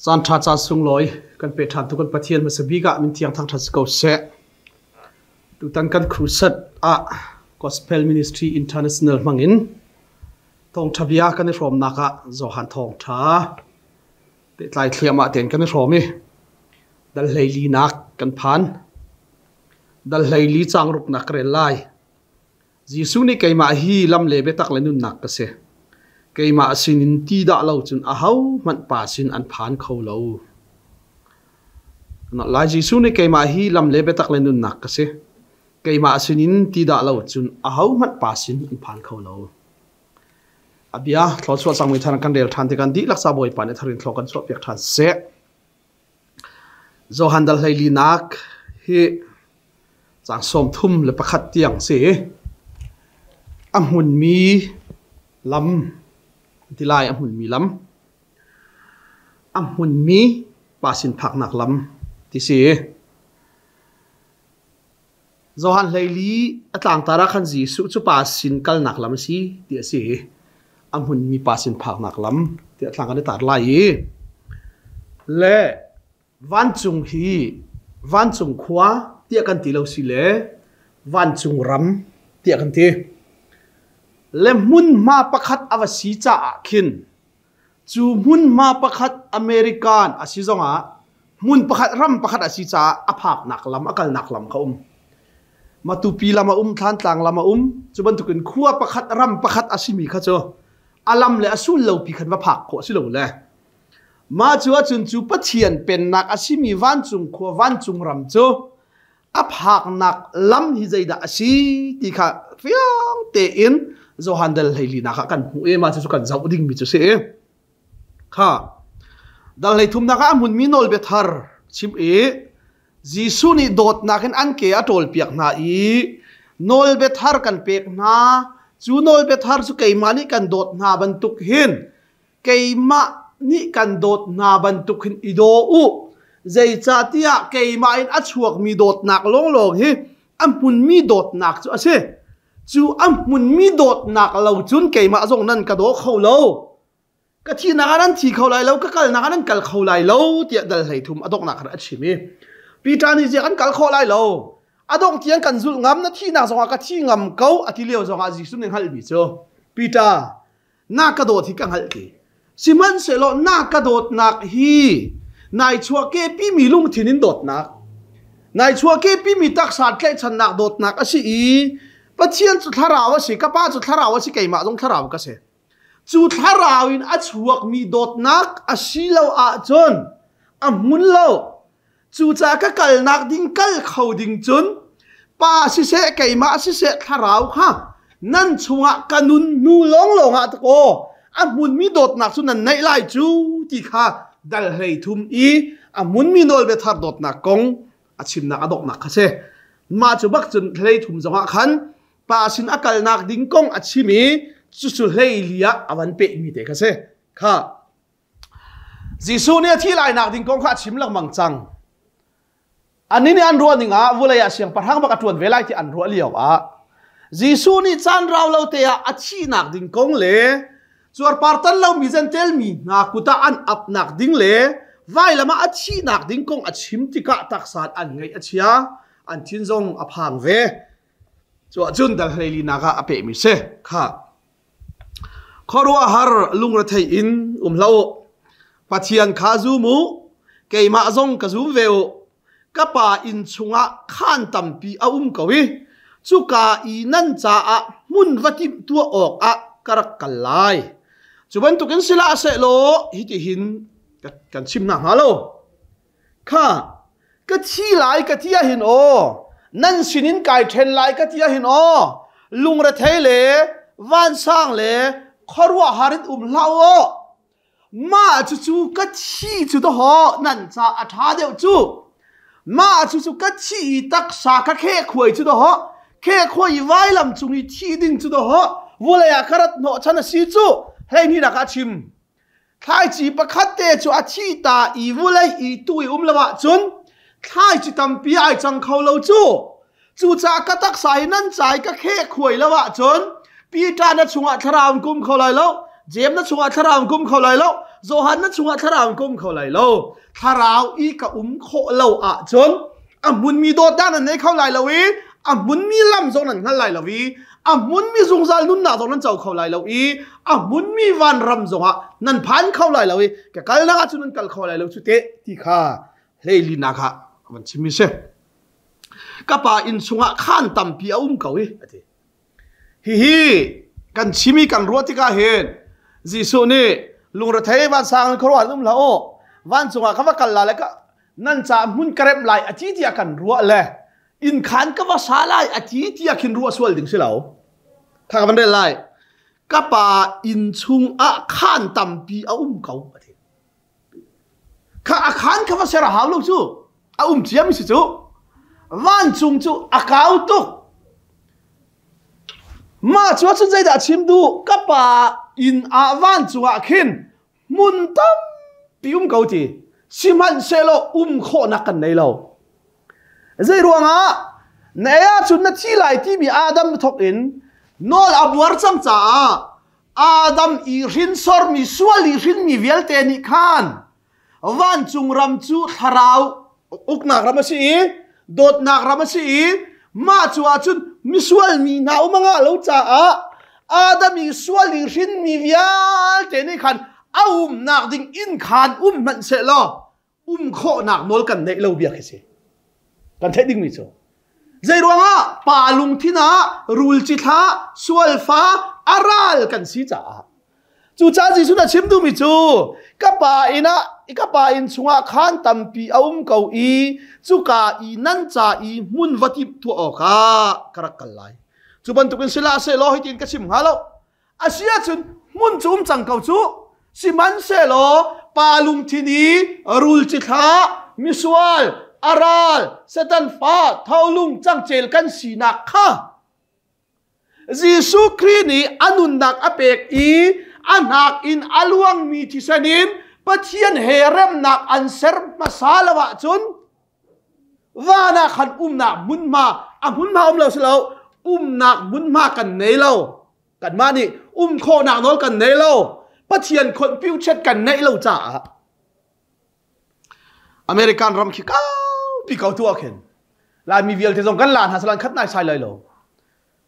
Caan ṭha caan sunglawi kan pe ṭhan tu kan Pathian hmasa bik ah min thiang thangṭhat si ko seh. Tutan kan crusade ah Gospel Ministry International hmangin thawngṭha bia kan i hrawmnak ah Johan thawngṭha pehtlai thliahmah tein kan i hrawm i dal hleili nak kan phan. Dal hleili caang ruknak ka rel lai. Jesuh nih keimah hi lam le biatak le nunnak ka si. Keimah sinin ti dah lo cun ahohmanh Pa sin an phan kho lo. Lai Jesuh nih keimah hi lam le biatak le nunnak ka si. Keimah sinin ti dah lo cun ahohmanh Pa sin an phan kho lo. A bia thluachuah cangmi thar kan rel ṭhan tikah dihlak ca Bawipa nih thar in thlua kan chuahpiak ṭhan seh. Johan dal hleilinak hi caang 31 tiang si. A hmunmi lam ti lai a hmunmi lam a hmunmi pa sin phaknak lam ti si. Johan hleili a tlangtar ah khan Jesuh cu pa sin kalnak lam a si ti a si. A hmunmi pa sin phaknak lam tiah tlang kan i tar lai i le vancung hi vancung khua tiah kan ti lo si le vancung ram tiah kan ti. Le hmunhma pakhat a va si caah khin Cu hmunhma pakhat American a si zongah hmun pakhat ram pakhat a si caah a phaknak lam a kalnak lam kha um. Matupi lam a um, Thlantlang lam a um. Cu bantukin khua pakhat ram pakhat a simi kha cu a lam le a sul lopi khan va phak khawh a si lo le. Mah cu ahcun cu Pathian pennak a simi vancung khua vancung ram cu a phaknak lam hi zeidah a si ti kha fiang tein Johan dal 14 ah kan hmuh i mah cu kan zoh dingmi cu si. Kha dal 13 ah a hmunmi nawlbia thar chim i Jesuh nih dawtnak in an ke a ṭawlpiak hna i nawlbia thar kan pek hna cu nawlbia thar cu keimah nih kan dawt hna bantuk hin keimah nih kan dawt hna bantuk hin i daw u. Zeicahtiah keimah in a chuakmi dawtnak lawnglawng hi a hmunmi dawtnak cu a si. Cu a hmunmi dawtnak lo cun keimah zong nan ka daw kho lo. Ka thihnak ah nan thi kho lai lo, ka kalnak ah nan kal kho lai lo tiah dal 13 a donghnak khan a chim i Peter nih ziah kan kal khawh lai lo. A dongh tiang kan zulh ngam, na thihnak zongah ka thi ngam ko a ti lio zongah Jesuh nih hngalhmi cu Peter na ka dawt hi ka hngalh ti sihmanhsehlaw na ka dawtnak hi nai chuahkehpi mi lungthin in dawtnak nai chuahkehpi mi taksa tlaihchannak dawtnak a si i Pathian cu thlarau a si ka pa cu thlarau a si keimah zong thlarau ka si cu thlarau in a chuakmi dawtnak a si lo ahcun a hmun lo Cucaah ka kalnak ding kal kho ding cun pa siseh keimah siseh thlarau kha nan chungah ka nun hnu lawnglawng ah takaw a hmunmi dawtnak cu nan neih lai cu ti kha dal 13 i a hmunmi nawlbia thar dawtnak kong a chimnak a donghnak kha si. Mah cu bak cun 13 zongah khan pa sin a kalnak ding kong a chim i cucu 14 ah a van pehmi te kha si. Kha Jesuh nih a thih lainak ding kong kha a chim lengmang cang. Annih nih an ruah ning ah vulei ah siangpahrang bak a ṭuan ve lai ti an ruah lio ah Jesuh nih caan rau lo te ah a thihnak ding kong le cuarpar tan lomi Jentail mi hna kut ah an apnak ding le vailam ah a thihnak ding kong a chim tikah taksa an ngaih a chia, an thin zong a phang ve. Cu ahcun dal 14 ah a pehmi si. Kha Khuaruahhar lungrethei in um hlah u. Pathian kha zum u, keimah zong ka zum ve u. Ka Pa inn chungah khaan tampi a um ko i cuka i nan caah hmun va timhtuah awkah ka rak kal lai. Cu bantukin si hlah sehlaw hitihin kan chim hna hnga lo. Kha ka thi lai ka ti ahhin aw nan sinin kai ṭhen lai ka ti ahhin aw lungrethei le vansang le khuaruahhar in um hlah u mah cucu ka thi cu dawhaw nan ca a ṭha deuh cu mah cucu ka thi i taksa ka khekhuai cu dawhaw khekhuai i vailam cung i thi ding cu dawhaw vulei ah ka rat hnawh chan a si cu 12 ah chim Thlaici pakhat te cu a thi ta i vulei i tu i um lo ahcun thlaici tampi ai cang kho lo cu. Cucaah ka taksa hi nan ca i ka kheh khuai lo ahcun Peter na chungah thlarau in kum kho lai lo, Jeim na chungah thlarau in kum kho lai lo, Johan na chungah thlarau in ka um kho lai lo. Thlarau i ka um khawh lo ahcun a hmunmi dawtnak nan nei kho lai lo i a hmunmi lam zong nan hngal lai lo i a hmunmi zungzal nunnak zong nan co kho lai lo i a hmunmi vanram zongah nan phan kho lai lo i ka kalnak ahcun nan kal kho lai lo cu teh ti kha hleilinak ah van chimmi si. Ka pa inn chungah khaan tampi a um ko i a ti. Hihi kan chim i kan ruah tikah hin Jesuh nih lungrethei vansang in khuaruah um hlah u vancung ah ka va kal la le ka nan ca hmun ka remh lai a ti tiah kan ruah le inn khan ka va sa lai a ti tiah khin ruah sual ding si lo. Kha ka van rel lai. Ka pa inn chung ah khaan tampi a um ko a ti. Kha a khaan kha va ser a hau lo cu. A um ciami si cu. Vancung cu a kau tuk. Mah cu ahcun zeidah a chim duh? Ka pa inn ah vancung ah khin hmun tampi um ko ti. Sihmanhsehlaw um khawhnak kan nei lo. Zei ruangah na ei ahcun na thi lai timi Adam thawk in nawl a buar cang caah Adam i hrinsormi sual i hrinmi vialte nih khan vancung ram cu thlarau uknak ram a si i dawtnak ram a si i mah cu ahcun misual mi hna um a ngah lo caah Adam i sual i hrinmi vialte nih khan a umnak ding inn khan um hmanh seh law um khawhnak nawl kan neih lo bia khi si. Kan theih dingmi cu zei ruangah pa lungthin ah rul cithlah sualfa a ral kan si caah. Cucaah Jesuh nih a chim duhmi cu ka pa inn ah ka pa inn chungah khaan tampi a um ko i cuka i nan ca i hmun va timh tuah awkah ka rak kal lai. Cu bantukin sihlah sehlaw hitin ka chim hnga lo. A si ahcun hmun cu um cang ko cu. Sihmanhsehlaw pa lungthin i rul cithlah, misual, a ral, Satan fa, tholung, cangcel kan sinak kha Jesuh Khrih nih a nunnak a pek i a hnak in a luangmi thisen in Pathian he remnak an ser hmasa lo ahcun van ah khan umnak hmunhma a hmunhma um lo si lo umnak hmunhma kan nei lo. Kanmah nih um khawhnak nawl kan nei lo. Pathian khonh piuchet kan neih lo caah American ram khi kaupi ko tu ah khin Laimi vialte zong kan la hna salan khat nai sai lai lo.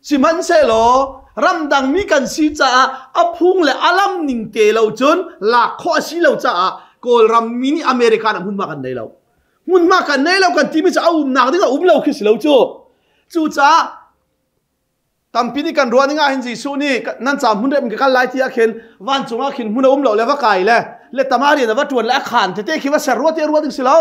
Sihmanhsehlaw ramdang mi kan si caah a phung le a lam ning te lo cun lak khawh a si lo caah Kawlram mi nih American ah hmunhma kan nei lo. Hmunhma kan nei lo kan timi cu a umnak ding a um lo khi si lo cu. Cucaah Tampi nih kan ruah ning ah hin Jesuh nih nan ca hmun rem ka kal lai ti ah khin vancung ah khin hmun a um lo le va kai le le tama rian a va tuan le a khan tete khi va ser rua te rua ding si lo.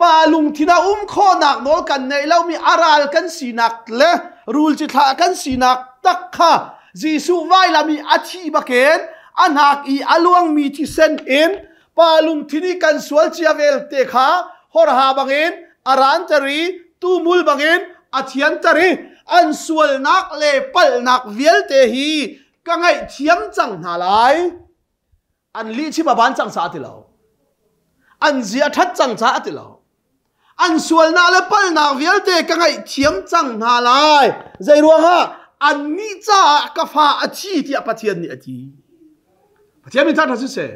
Pa lungthin a um khawhnak nawl kan neih lomi a ral kan sinak le rul cithlah kan sinak tak kha Jesuh vailam i a thi bakin a hnak i a luangmi thisen in pa lungthin i kan sual cia velte kha horha bangin a ranter i tumul bangin a thianter i an sualnak le palhnak vialte hi ka ngaihthiam cang hna lai. An lihchim a ban cang caah ti lo. An zia a ṭhat cang caah ti lo. An sualnak le palhnak vialte ka ngaihthiam cang hna lai. Zei ruangah annih caah ka fa a thi tiah Pathian nih a ti. Pathian min thangṭhat siseh.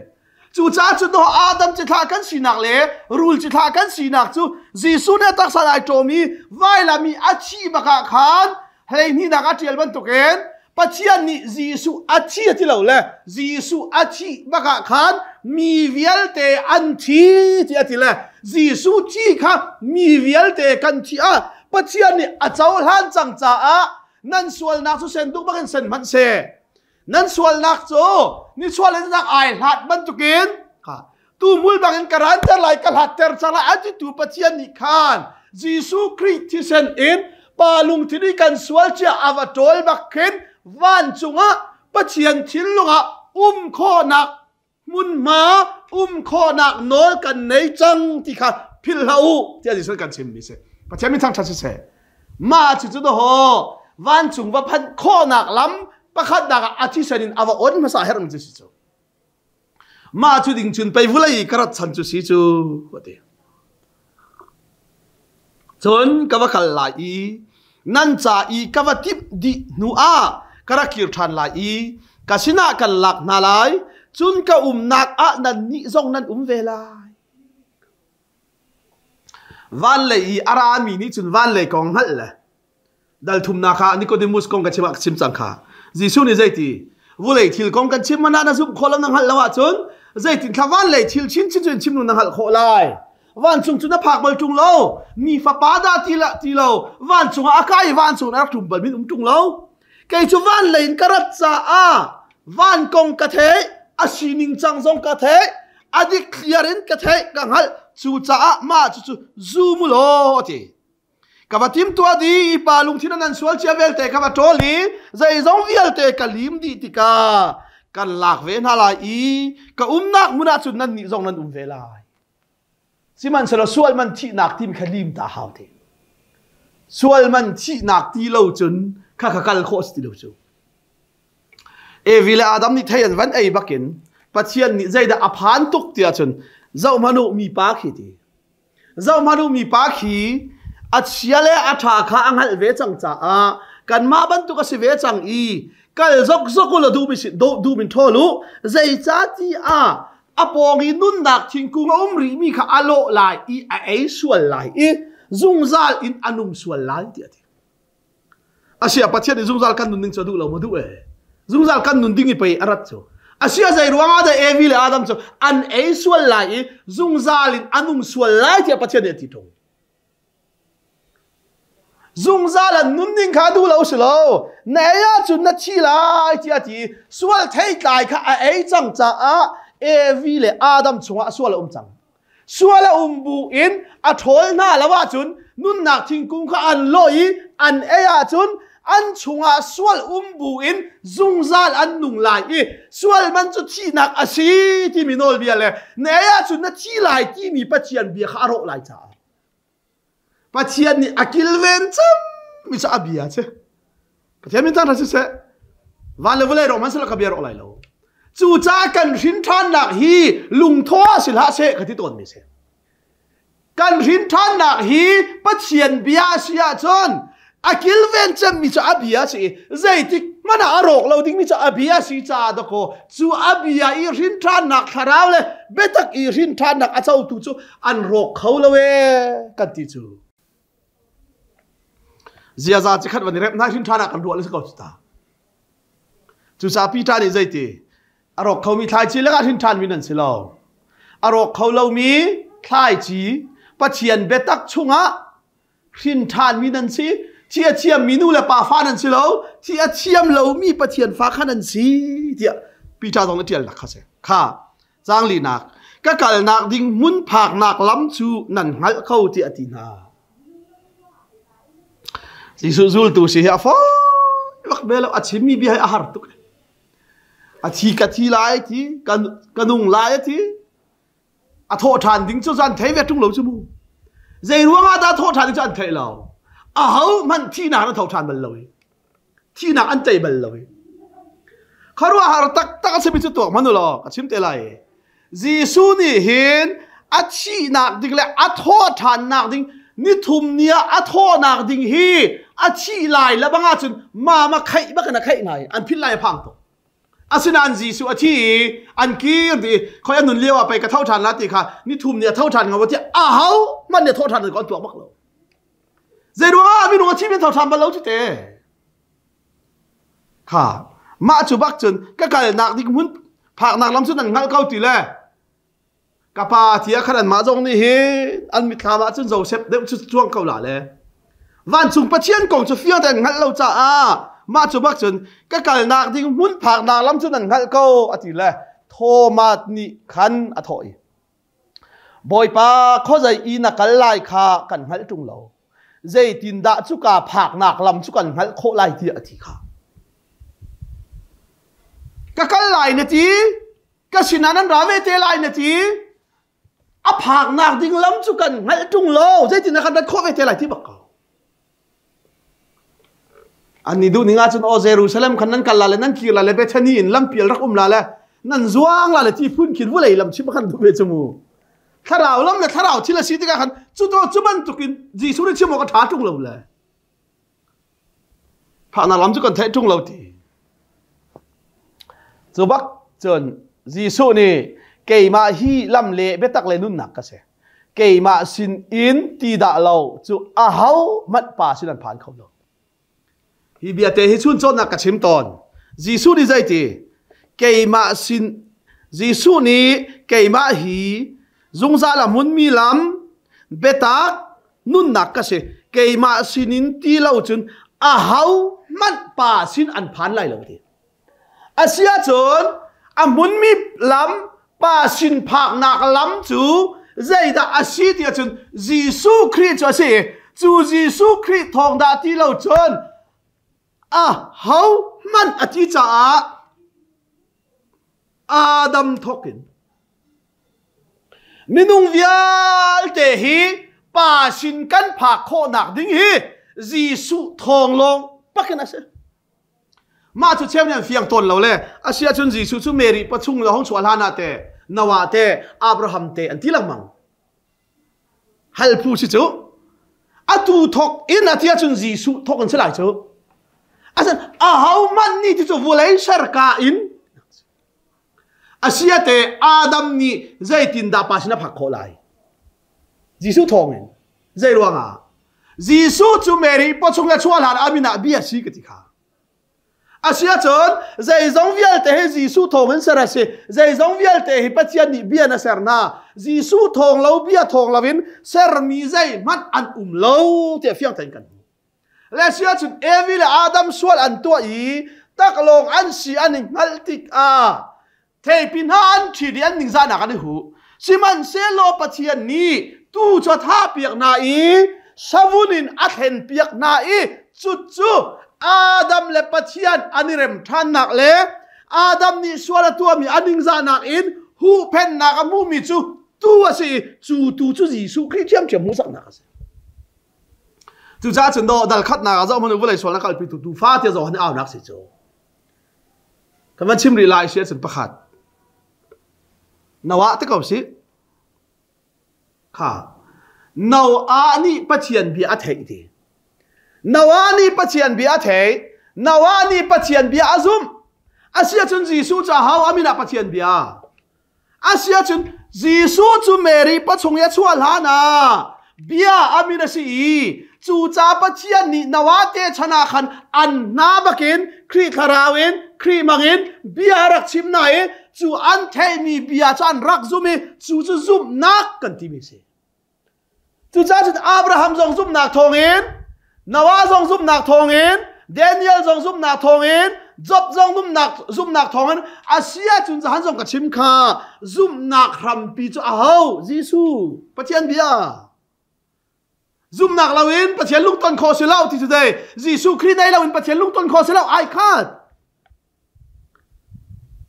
Cucaah cu dawh Adam cithlah kan sinak le rul cithlah kan sinak cu Jesuh nih a taksa ai ṭawm i vailam i a thih bak ah khan hleihnihnak a ṭial bantukin Pathian nih Jesuh a thi a ti lo le Jesuh a thih bak ah khan mi vialte an thi ti a ti le Jesuh thi kha mi vialte kan thi ah Pathian nih a cohlan cang caah nan sualnak cu sen duk bakin sen hmanh seh nan sualnak cu nichuah le nak ai hlat bantukin tuhmul bangin ka ranter lai ka hlatter cang lai an titu Pathian nih khan Jesuh Khrih thisen in pa lungthin i kan sual cia a va ṭawl bak khin vancung ah Pathian thinlung ah um khawhnak hmunhma um khawhnak nawl kan nei cang ti kha philh hlah u tiah Jesuh kan chimmi si Pathian min thangṭhat siseh mah cu cu daw vancung va phanh khawhnak lam pakhat nak ah a thisen in a va on hmasa herh mi si cu Mah cu ding cun pei vulei ka rat chan cu si cu a ti. Cun ka va kal lai i nan ca i ka va timh dih hnu ah ka ra kir ṭhan lai i ka sinah kan lak hna lai. Cun ka umnak ah nannih zong nan um ve lai. Van lei i a rami nih cun van lei kong hngalh le dal thumnak ah Nicodemus kong ka chim ah ka chim cang kha. Jesuh nih zeiti vulei thil kong kan chim hmanh ah na zumh khawh lo na hngalh lo ahcun zeitin thla van lei thil chinchin cu in chim nu na hngalh khawh lai. Vancung cu na phak bal ṭung lo. Mi fapa dah ti la ti lo. Vancung ah a kai i vancung in a rak ṭum bal min um ṭung lo. Kei cu van lei in ka rat caah van kong ka theih, a sining cang zong ka theih, a dik thliar in ka theih, ka hngalh. Cucaah mah cucu zum u law a ti. Ka va timtuah dih i pa lungthin an sual cia vialte ka va ṭawl i zeizong vialte ka lim dih tikah kan lak ve hna lai i ka umnak hmun ah cun nannih zong nan um ve lai. Sihmanhsehlaw sual man thihnak timi kha lim ta hau te. Sual man thihnak ti lo cun kha kha kal khawh si ti lo cu. Evi le Adam nih thei an van ei bakin Pathian nih zeidah a phan tuk tiah cun zoh hmanh u mipa khi ti. Zoh hmanh u mipa khi a chia le a ṭha kha a hngalh ve cang caah kanmah bantuk a si ve cang i kal zokzok u law duh min ṭhawl u zeicahti ah a pawng i nunnak thingkung a um rihmi kha a lawh lai i a ei sual lai i zungzal in a nung sual lai tiah a ti. Asia Pathian nih zungzal kan nun ding cu a duh lo maw duh e? Zungzal kan nun ding i pei a rat cu. Asia zei ruang ah dah Evi le Adam cu an ei sual lai i zungzal in a nung sual lai tiah Pathian nih a ti ṭung. Zungzal an nunning kha duh lo si lo. Na ei ahcun na thi lai tiah a ti. Sual theitlai kha a ei cang caah Evi le Adam chungah sual a um cang. Sual a um bu in a ṭhawl hna lo ahcun nunnak thingkung kha an lawh i an ei ahcun an chungah sual um bu in zungzal an nung lai i sual man cu thihnak a si timi nawlbia le na ei ahcun na thi lai timi Pathian bia kha a rawh lai caah Pathian nih a kilven cemmi cu a bia a si. Pathian min thangṭhat siseh, van le vawlei rawk hmanhsehlaw ka bia rawk lai lo. Cucaah kan hrin ṭhannak hi lungthaw ah si hlah seh ka ti tawnmi a si. Kan hrin ṭhannak hi Pathian bia a si ahcun a kilven cemmi cu a bia a si i zeitik hmanh ah a rawk lo dingmi cu a bia a si caah dakaw cu a bia i hrin ṭhannak thlarau le biatak i hrin ṭhannak a cotu cu an rawk kho lo ee kan ti cu ziaza cikhat van i rep hna hrin ṭhan ah kan ruah le si ko cu ta cucaah Peter nih zeiti a rawk khomi thlaici lakah hrin ṭhanmi nan si lo a rawk kho lomi thlaici Pathian biatak chungah hrin ṭhanmi nan si thi a thiammi nu le pa fa nan si lo thi a thiam lomi Pathian fa kha nan si tiah Peter zong nih ṭialnak kha si kha Caanglinak ka kalnak ding hmun phaknak lam cu nan hngalh kho tiah a ti hna. Jesuh zultu si hi a fawi bak ve lo a chimmi bia hi a har tuk. A thi ka thi lai ti ka nung lai a ti a thawh ṭhan ding cu an thei ve ṭung lo cu mu. Zei ruangah dah thawh ṭhan ding cu an theih lo. Aho hmanh thihnak an tho ṭhan bal lo i. Thihnak an tei bal lo i. Khuaruahhar taktak a simi cu tuak hmanh u law ka chim te lai. Jesuh nih hin a thihnak ding le a thawh ṭhannak ding nithum ni ah a thawhnak ding hi a thih lai le bang ahcun mama kheih bak in a kheih hna i an philh lai a phang tuk. Asinain Jesuh a thi i an kir ti khoi an nun lio ah pei ka tho ṭhan la ti kha nithum ni a tho ṭhan ngau ti aho hmanh nih thawh ṭhan ko an tuak bak lo. Zeiruangah minung a thimi an tho ṭhan bal lo cu te. Kha mah cu bak cun ka kalnak ding hmun phaknak lam cu nan hngalh ko ti le ka pa tia khan anmah zong nih hin an mitthlam ah cun Joseph deuh cu cuang ko la le vancung Pathian kong cu fiang tein hngalh lo caah mah cu bak cun ka kalnak ding hmun phaknak lam cu nan hngalh ko a ti le Thomas nih khan a thawh i Bawipa khuazei i na kal lai kha kan hngalh ṭung lo zeitindah cuka phaknak lam cu kan hngalh khawh lai tiah a ti kha ka kal lai na ti ka sinah nan ra ve te lai na ti a phaknak ding lam cu kan hngalh ṭung lo zeitin kan rat khawh ve te lai ti bak ko an ni duh ning ahcun aw Jerusalem khan nan kal la le nan kir la le Bethany in lampial rak um la le nan zuang la le ti phun khin vulei lam chim khan duh ve chu mu thlarau lam le thlarau thil a si tikah khan cu to cu bantukin Jesuh nih chim awk a ṭha ṭung lo le Phaknak lam cu kan theih ṭung lo ti. Cu bak cun. Jesuh nih keimah hi lam le biatak le nunnak ka si. Keimah sin in ti dah lo cu aho hmanh pa sin an phan kho lo. Hi bia te hi chun cawnnak ka chim tawn. Jesuh nih zeiti? Keimah sin Jesuh nih keimah hi zungzal a hmunmi lam biatak nunnak ka si. Keimah sinin ti lo cun aho hmanh pa sin an phan lai lo ti. Asiahcun a hmunmi lam pa sin phaknak lam cu zeidah a si ti ahcun Jesuh Khrih cu a si. Cu Jesuh Khrih thawng dah ti lo cun a ho hmanh a ti caah Adam thawk in minung vialte hi pa sin kan phak khawhnak ding hi Jesuh thawng lawng pakin a si. Mah cu cheu nih an fiang tawn lo le a si ahcun Jesuh cu Mary pachung le hong chuah hlan ah te Noah te Abraham te an ti lengmang. Hal phu si cu atu thok in a ti ahcun Jesuh thok in si lai cu. Asan aho hmanh nih ti cu vulei serka in asia te Adam nih zeitindah pa sin a phak khawh lai? Jesuh thawng in zei ruangah Jesuh cu Mary pawchung le chuah hlan amin ah bia si ka ti kha. Asiahcun zeizong vialte hi Jesuh thawng in ser a si. Zeizong vialte hi Pathian nih bia na ser hna. Jesuh thawng lo bia thawng loin sermi zeihmanh an um lo tiah fiang tein kan hmuh. Le siahcun Evi le Adam sual an tuah i taklawng an si an i hngalh tikah theipi hna an ṭhit i an ningzahnak an i huh. Sihmanhsehlaw Pathian nih tuu cu a thahpiak hna i savun in a thlenpiak hna i cucu Adam le Pathian an i rem ṭhannak le Adam nih sual a tuahmi a ningzahnak in huhphenhnak a hmuhmi cu tuu a si i cu tuu cu Jesuh Khrih ṭhiamṭhiam hmuhsaknak a si. Cucaah cun dawh dal khatnak ah zoh hmanh u vawlei sual a kalpitu tuufa tiah Johan aunak si cu. Kan van chim rih lai si ahcun pakhat. Noah te ko si. Kha. Noah nih Pathian bia a theih ti. Noah nih Pathian bia a theih. Noah nih Pathian bia a zumh. Asiahcun Jesuh cu aho amin ah Pathian bia? Asiahcun Jesuh cu Mary pachung i a chuah hlan ah bia a min a si i cucaah Pathian nih Noah te chan ah khan an hna bakin Khrih thlarau in Khrih hmangin bia a rak chim hna i cu an theihmi bia cu an rak zum i cu cu zumhnak kan timi a si. Cucaah cun Abraham zong zumhnak thawngin, Noah zong zumhnak thawngin, Daniel zong zumhnak thawngin, Job zong zumhnak, zumhnak thawngin, a si ahcun zahan zong ka chim kha, zumhnak hrampi cu aho? Jesuh, Pathian bia. Zumhnak loin Pathian lungton khawh si lo ti cu dei. Jesuh Khrih nei loin Pathian lungton khawh si lo ai khat.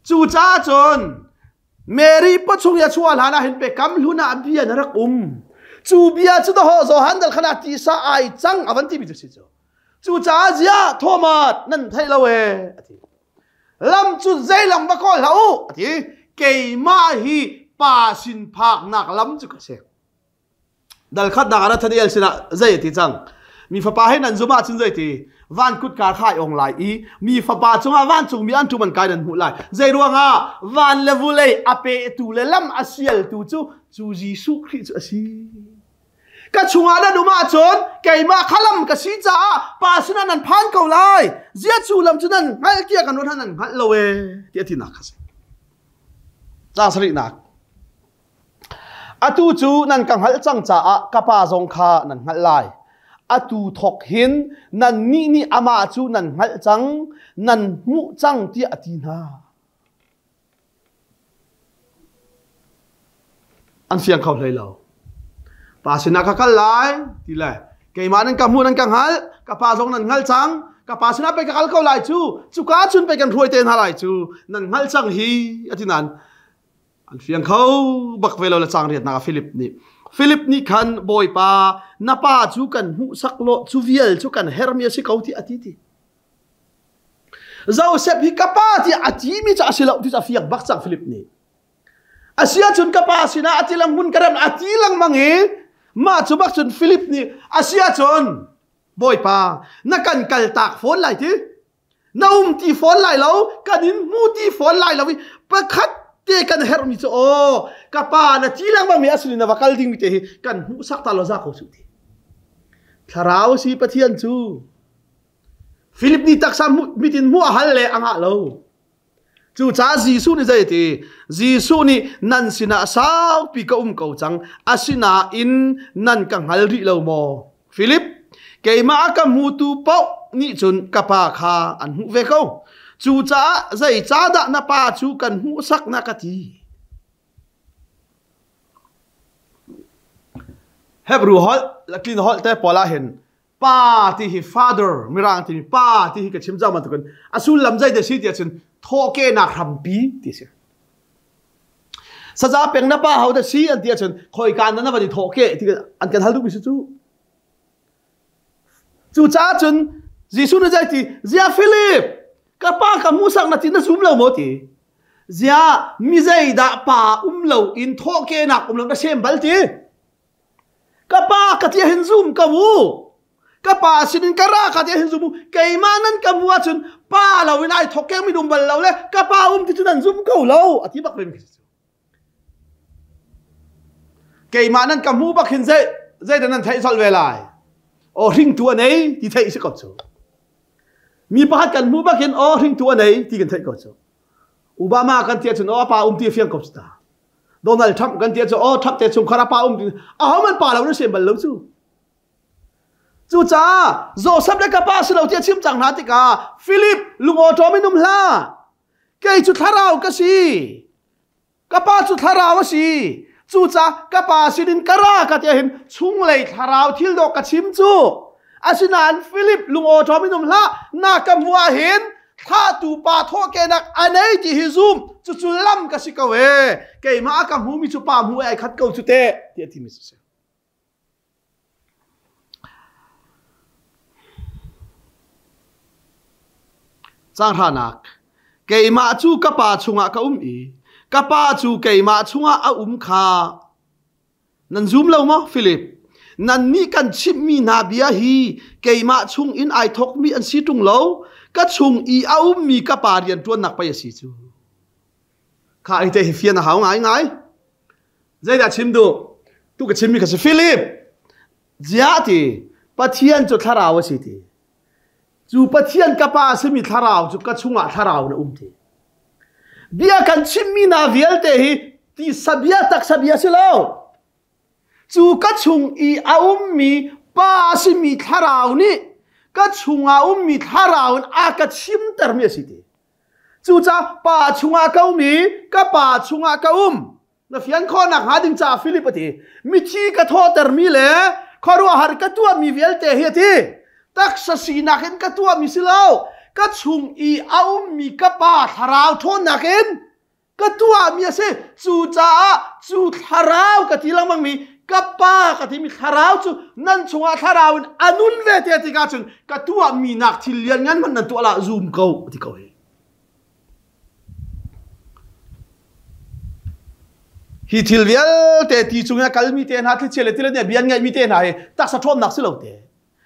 Cucaah cun Mary pawchung i a chuah hlan ah hin biakam hlun ah bia na rak um. Cu bia cu dahawh Johan dal khan ah tisa ai cang a van timi cu si cu. Cucaah ziah Thomas nan theih lo ee a ti. Lam cu zei lam va kawl hlah u a ti. Keimah hi pa sin phaknak lam cu ka si. Dal khatnak ah Nathaniel sinah zei a ti cang? Mi fapa he nan zum ahcun zei ti? Van kutka kha ai ong lai i mi fapa cungah vancungmi an ṭum an kai nan hmuh lai. Zei ruangah van le vulei a petu le lam a sialtu cu cu Jesuh Khrih cu a si. Ka chungah nan um ahcun keimah kha lam ka si caah pa sinah nan phan ko lai. Zia cu lam cu nan hngalh tiah kan ruat nan hngalh lo ee ti a tinak kha si. Caang sarihnak. Atu cu nan ka hngalh cang caah ka Pa zong kha nan hngalh lai. Atu thawk hin nannih nih amah cu nan hngalh cang, nan hmuh cang tiah a ti hna. An fiang kho hlei lo. Pa sinah ka kal lai ti le keimah nan ka hmuh nan ka hngalh, ka pa zong nan hngalh cang, ka pa sinah pei ka kal ko lai cu, cuka cun pei kan hruai te hna lai cu, nan hngalh cang hi a ti nain An fiang kho bak ve lo le cang riatnak ah Philip nih Philip nih khan Bawipa na pa cu kan hmuhsak law cu vial cu kan hermi a si ko ti a ti ti. Joseph hi ka pa tiah a timi cu a si lo ti cu a fiang bak cang Philip nih. A si ahcun ka pa sinah a ti lengmun ka rem a ti lengmang i mah cu bak cun Philip nih a si ahcun Bawipa na kan kaltak fawn lai ti na um ti fawn lai lo kan in hmu ti fawn lai lo i pakhat Te kan herhmi cu aw ka pa na ti lengmang mi asinin na va kal dingmi te hi kan hmuhsak ta lo za ko su ti. Thlarau si Pathian cu Philip nih taksa mit in hmuh a hal le a ngah lo. Cucaah Jesuh nih zei a ti? Jesuh nih nan sinah saupi ka um ko cang, asinain nan ka hngal rih lo maw? Philip, keimah a ka hmutu paoh nih cun ka Pa kha an hmuh ve ko. Cucaah zeicahdah na Pa cu kan hmuhsak na ka ti? Hebrew holh, Latin holh te pawl ah hin pa ti hi father mirang timi pa ti hi ka chim cang bantukin a sullam zei te si ti ahcun thawhkehnak hrampi ti si saza peng na pa ho da si an ti ahcun khoika na na van i thawhkeh ti an kan hal duhmi si cu cu caah cun Jesuh nih zei ti zia Philip ka pa ka hmuhsak na ti na zum lo maw ti zia mi zeidah pa um lo in thawhkehnak um lo na sem bal ti Ka pa ka ti hin zum ka mu. Ka pa sinin ka ra ka ti hin zum mu. Keimah nan ka mu ahcun pa lo in ai thok keng mi um bal lo le ka pa um ti cu nan zum ko lo a ti bak ve mi cu. Keimah nan ka hmu bak hin zei zei dah nan theih colh ve lai. Aw hringtu a nei ti theih si ko cu. Mi pakhat kan hmu bak hin aw hringtu a nei ti kan theih ko cu. Obama kan ti ahcun aw a pa um ti a fiang ko cu ta. Donald Trump kan ti cu oh Trump te chungkhar a pa um aho man pa lo na sem bal lo cu cucaah Joseph le ka pa si lo tiah chim cang hna tikah Philip lungawṭawm in um hlah kei cu thlarau ka si ka pa cu thlarau a si cucaah ka pa sinin ka ra ka tiah hin chunglei thlarau thil dawh ka chim cu asinain Philip lungawṭawm in um hlah na ka hmuh ah hin thlahtu pa thawhkehnak a nei ti hi zum cucu lam ka si ko e keimah a ka hmumi cu pa hmu ai khat ko cu te ti a timi si Caanghranak Keimah cu ka pa chungah ka um i ka pa cu keimah chungah a um kha Nan zum lo maw, Philip? Nannih kan chimhmi hna bia hi keimah chung in ai thawkmi an si ṭung lo, ka chung i a ummi ka pa rianṭuannak pei a si cu. Kha hi te hi fian a hau ngaingai. Zeidah chim duh? Tu ka chimmi kha si Philip, ziah ti Pathian cu thlarau a si ti. Cu Pathian ka pa a simi thlarau cu ka chungah thlarau na um ti. Bia kan chimmi hna vialte hi tisa bia taksa bia si lo. Cu ka chung i a ummi pa a simi thlarau nih ka chungah ummi thlarau in a ka chimtermi a si ti. Cucaah pa chungah ka um i ka pa chungah ka um. Na fian khawh nakhnga ding caah Philip a ti. Mithi ka thawhtermi le khuaruahhar ka tuahmi vialte hi a ti. Taksa sinak in ka tuahmi si lo. Ka chung i a ummi ka pa thlarau ṭhawnnak in ka tuahmi a si. Cucaah cu thlarau ka ti lengmangmi ka pa ka timi thlarau cu nan chungah thlarau in a nun ve te tikah cun ka tuahmi nak thil lianngan hmanh nan tuah lah zum ko ti ko hi. Hi thil vialte ti chung i a kalmi te hna, thlichia le tilet nih a bia an ngaihmi te hna hi taksa ṭhawnnak si lo te.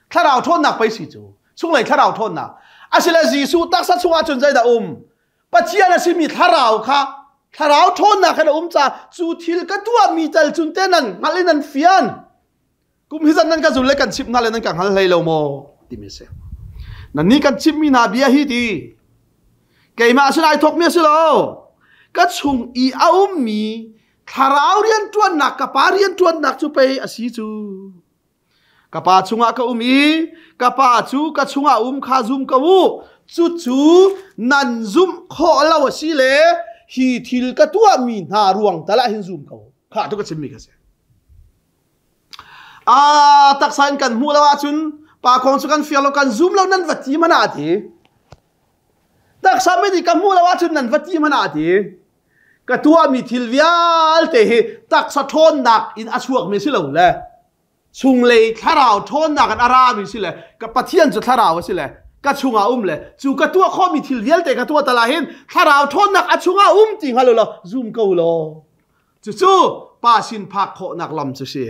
Thlarau ṭhawnnak pei si cu. Chunglei thlarau ṭhawnnak. Asile Jesuh taksa chungah cun zeidah um? Pathian a simi thlarau kha thlarau ṭhawnnak khan a um caah cu thil ka tuahmi tal cun te nan hngalh in nan fian. Kum hi zan nan ka zul le kan chimh hna le nan ka hngal hlei lo maw timi a si. Nannih kan chimhmi hna bia hi ti keimah sin ai thawkmi a si lo. Ka chung i a ummi thlarau rianṭuannak ka pa rianṭuannak cu pei a si cu. Ka pa chungah ka um i ka pa cu ka chungah um kha zum ko u. Cucu nan zumh khawh lo a si le hi thil ka tuahmi hna ruang tal ah hin zum ko. Kha tu ka chimmi ka si. A taksa in kan hmuh lo ahcun pa kong cu kan fiang lo kan zum lo nan va ti hmanh ah ti. Taksa mit i ka hmuh lo ahcun nan va ti hmanh ah ti. Ka tuahmi thil vialte hi taksa ṭhawnnak in a chuakmi si lo le chunglei thlarau ṭhawnnak in a rami si le ka Pathian cu thlarau a si le ka chungah um le cu ka tuah khawhmi thil vialte ka tuah tal ah hin thlarau ṭhawnnak a chungah um ti hngal law zum ko law Cucu pa sin phak khawhnak lam cu si.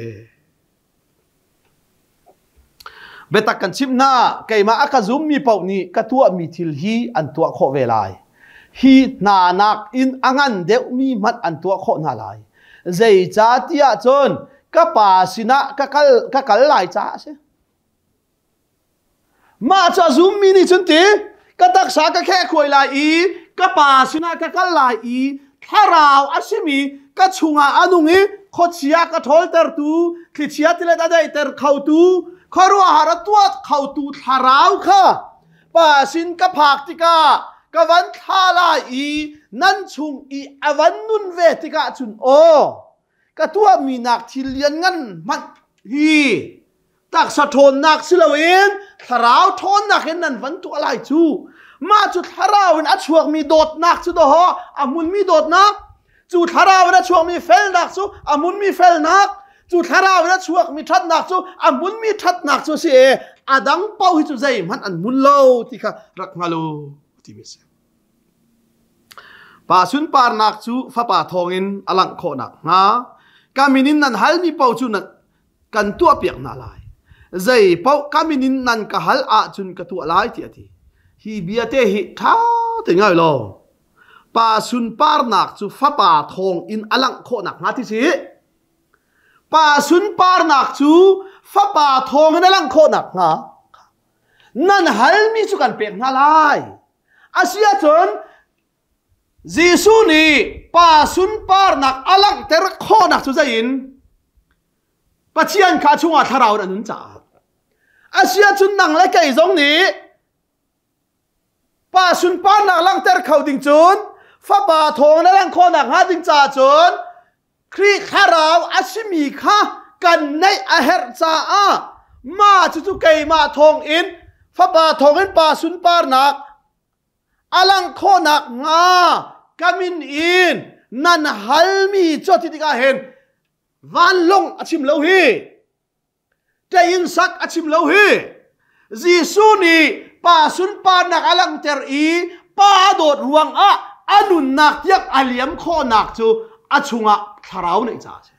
Biatak kan chimh hna, keimah a ka zummi paoh nih ka tuahmi thil hi an tuah khawh ve lai. Hi hna nakin a ngan deuhmi hmanh an tuah khawh hna lai. Zeicahtiah cun ka Pa sinah ka kal, ka kal lai caah a si. Mah cu a zummi nih cun ti ka taksa ka khehkhuai lai i ka Pa sinah ka kal lai i thlarau a simi ka chungah a nung i khuachia ka ṭhawltertu, thlichia tilet a daihter khotu, khuaruahhar a tuah khotu thlarau kha Pa sin ka phak tikah ka van thla lai i nan chung i a van nun ve tikah cun aw ka tuahmi nak thil lianngan hmanh hi taksa ṭhawnnak si loin thlarau ṭhawnnak in nan van tuah lai cu. Mah cu thlarau in a chuakmi dawtnak cu dawhaw a hmunmi dawtnak, cu thlarau in a chuakmi felnak cu a hmunmi felnak, cu thlarau in a chuakmi ṭhatnak cu a hmunmi ṭhatnak cu a si i a dang paoh hi cu zeihmanh an hmun lo ti kha rak hngal u timi a si. Pa sunparnak cu Fapa thawngin a langh khawh nakhnga ka min in nan halmi paoh cu nan kan tuahpiak hna lai. Zei paoh ka min in nan ka hal ahcun ka tuah lai tiah a ti. Hi bia te hi ṭha te ngai law pa sunparnak cu Fapa thawng in a langh khawh nakhnga ti si. Pa sunparnak cu Fapa thawng in a langh khawh nakhnga nan halmi cu kan pek hna lai. Asiahcun Jesuh nih Pa sunparnak a langhter khawhnak cu zei in? Pathian kha chungah thlarau in a nun caah. Asiahcun nang le kei zong nih Pa sunparnak langhter kho ding cun Fapa thawng na langh khawhnak hnga ding caah cun Khrih thlarau a simi kha kan neih a herh caah mah cucu keimah thawngin Fapa thawngin Pa sunparnak a langh khawhnak hnga ka min in nan halmi cu ti tikah hin vanlawng a chim lo hi ṭein sak a chim lo hi. Jesuh nih pa sunparnak a langhter i pa dawt ruangah a nunnak tiang a liam khawhnak cu a chungah thlarau neih caah a si.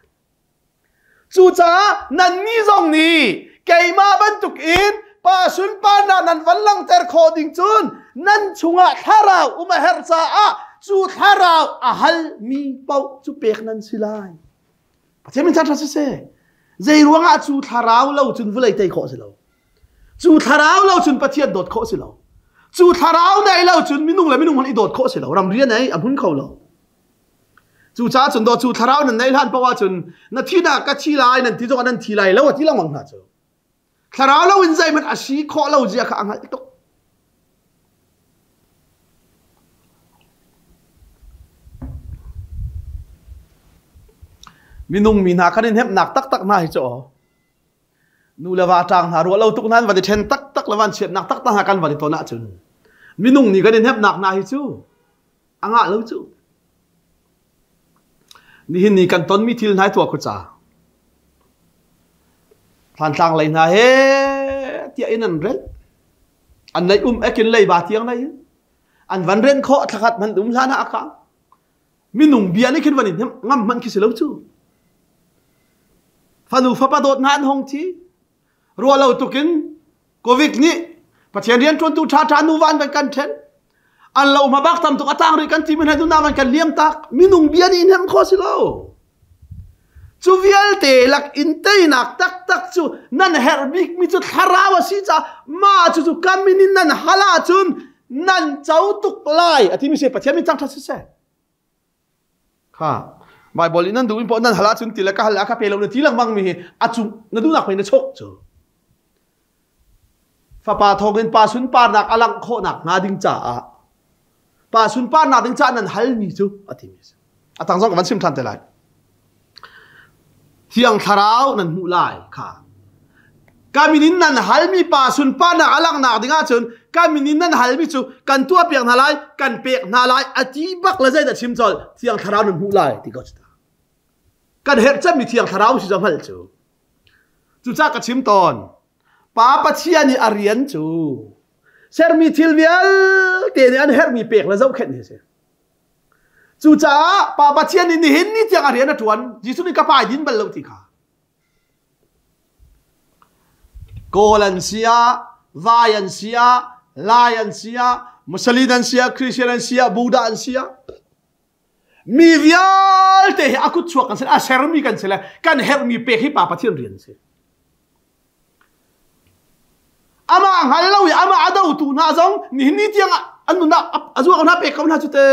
Cucaah nannih zong nih keimah bantukin pa sunparnak nan van langhter khawh ding cun nan chungah thlarau um a herh caah cu thlarau a halmi paoh cu pek nan si lai. Pathian min ṭha siseh. Zei ruangah cu thlarau lo cun vawlei tei khawh si lo. Cu thlarau lo cun Pathian dawt khawh si lo. Cu thlarau nei lo cun minung le minung hmanh i dawt khawh si lo. Ramrian ei a hmun kho lo. Cucaah cun dawt cu thlarau nan neih hlan paoh ahcun na thi dah ka thi lai nan ti zongah nan thi lai lo a ti lengmang hna cu. Thlarau lo in zeihmanh a si khawh lo zia kha a hngalh tuk. Minung mi hna kan in hnemhnak taktak hna hi cu aw. Nu le va ṭang hna ruah lo tuk hna van i ṭhen taktak le van chiatnak taktak hna kan van i ton ahcun minung nih kan in hnemhnak hna hi cu a ngah lo cu. Nihin ni kan tonmi thil hna tuah khuca. Thlantlang lei hna he tiah in an rel. An lei um ekin lei ba tiang lei in. An van ren khawh thlakhat man um hlan ah a kang. Minung bia nih khin van in ngam hman khi si lo cu. Fanu fapa dawt hna an hong thi. Ruah lo tukin Covid nih Pathian rian ṭuantu ṭhaṭha nuva an van kan ṭhen. An lo hma bak tam tuk a tang rih kan ti mi hna nuna van kan liam tak. Minung bia nih hnem kho si lo. Cu vialte lak in teinak taktak cu nan herh bik mi cu thlarau a si caah mah cu cu kam in nan hal ahcun nan co tuk lai a ti mi si Pathian min cang ṭha siseh. Kha Bible in nan duh in poh nan hal ahcun ti le ka hal a ka pe lo na ti lengmang mi hi a cung na duhnak pei na chok cu. Fapa thawngin pa sunparnak a langh khawhnak hnga ding caah pa sunparnak ding caah nan halmi cu a timi a si. A tang zong ka van chim ṭhan te lai. Thiang Thlarau nan hmuh lai kha. Ka min in nan halmi pa sunparnak a langhnak ding ahcun ka min in nan halmi cu kan tuahpiak hna lai, kan pek hna lai a ti bak le zeidah chim colh Thiang Thlarau nan hmuh lai ti ko cu ta. Kan herh cemmi Thiang Thlarau si cu hngalh cu. Cucaah ka chim tawn. Pa Pathian i a rian cu sermi thil vialte nih an herhmi pek le zohkhenh hi a si. Cucaah Pa Pathian nih nihin ni tiang a rian a ṭuan. Jesuh nih ka pa i din bal lo ti kha. Kawl an si ah, Vai an si ah, Lai an si ah, Muslim an si ah, Christian an si ah, Buddha an si ah, mi vialte hi a kut chuak kan si, a sermi kan si le kan herhmi pek hi Pa Pathian rian si. Amah hngal lo i amah a dotu hna zong nihin ni tiang an nunnak a zuak hna pek ko hna cu te.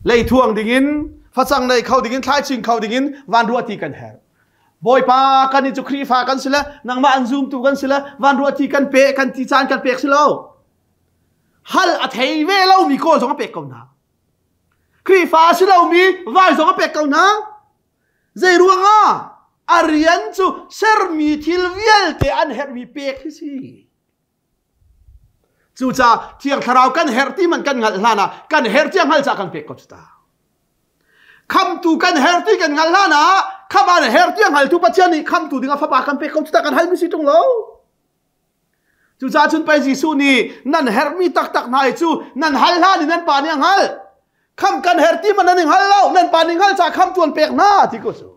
Leithuang dingin, facang nei kho dingin, thlaicing kho dingin van ruah ti kan herh. Bawipa kan i cu Khrihfa kan si le nangmah an zumtu kan si le van ruah ti kan pe kan ti caan kan pek si lo. Hal a thei ve lomi kawl zong a pek ko hna. Khrihfa a si lomi vai zong a pek ko hna. Zei ruangah a rian cu sermi thil vialte an herhmi pek hi si. Cucaah Thiang Thlarau kan herh ti man kan hngalh hlan ah kan herh cia hngal ca kan pek ko cu ta. Khamtu kan herh ti kan hngalh hlan ah khamh an herh ti hngaltu Pathian nih khamtu ding ah fapa kan pek ko cu ta kan halmi si ṭung lo. Cucaah cun pei Jesuh nih nan herhmi taktak hna hi cu nan hal hlan in nan pa nih a hngalh. Khamh kan herh ti man nan i hngal lo, nan pa nih hngal caah khamtu an pek hna ti ko cu.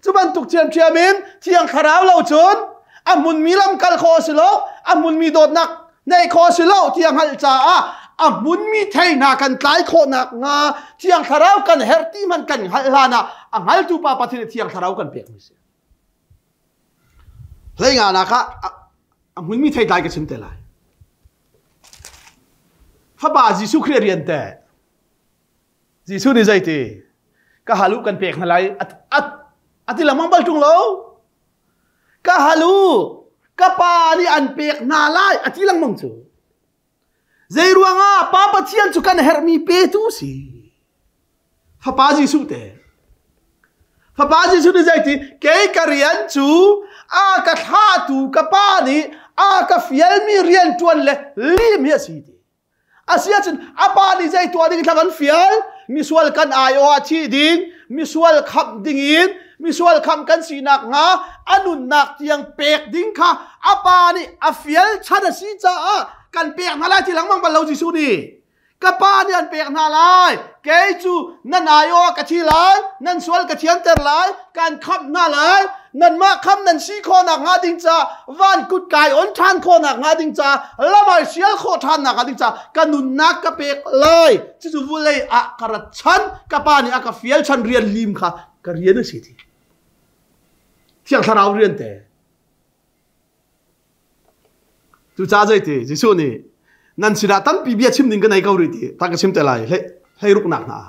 Cu bantuk ṭhiamṭhiam in Thiang Thlarau lo cun a hmunmi lam kal khawh a si lo, a hmunmi dawtnak neih khawh a si lo ti a hngalh caah a hmunmi thei hna kan tlai khawh nakhnga Thiang Thlarau kan herh ti hmanh kan hngalh hlan ah a hngaltu Pa Pathian nih Thiang Thlarau kan pekmi a si. Hlei nganak ah a hmunmi theitlai ka chim te lai. Fapa Jesuh Khrih rian te Jesuh nih zeiti ka halu kan pek hna lai a ti lengmang bal ṭung lo. Ka halu ka pa nih an pek hna lai a ti lengmang cu. Zei ruangah Pa Pathian cu kan herhmi petu si. Fapa Jesuh te. Fapa Jesuh nih zeiti kei ka rian cu a ka thlahtu ka pa nih a ka fialmi rian ṭuan le lim hi a si ti. Asiahcun a pa nih zei tuah ding thla kan fial? Misual kan aiawh ah thih ding, misual khamh ding in, misual khamh kan sinak hnga a nunnak tiang pek ding kha a pa nih a fial chan a si caah kan pek hna lai ti lengmang bal lo Jesuh nih. Ka pa nih an pek hna lai. Kei cu nan aiawh ah ka thi lai, nan sual ka thianter lai, kan khamh hna lai. Nanmah khamh nan si khawhnak hnga ding ca van kut kai on ṭhan khawhnak hnga ding ca lamai sial khawh ṭhannak hnga ding ca ka nunnak ka pek lai. Cucu vulei ah ka rat chan, ka pa nih a ka fial chan rian lim kha ka rian a si ti. Thiang Thlarau rian te. Cucaah zeiti Jesuh nih nan sinah tampi bia chim ding ka nei ko rih ti ta ka chim te lai hlei ruknak hna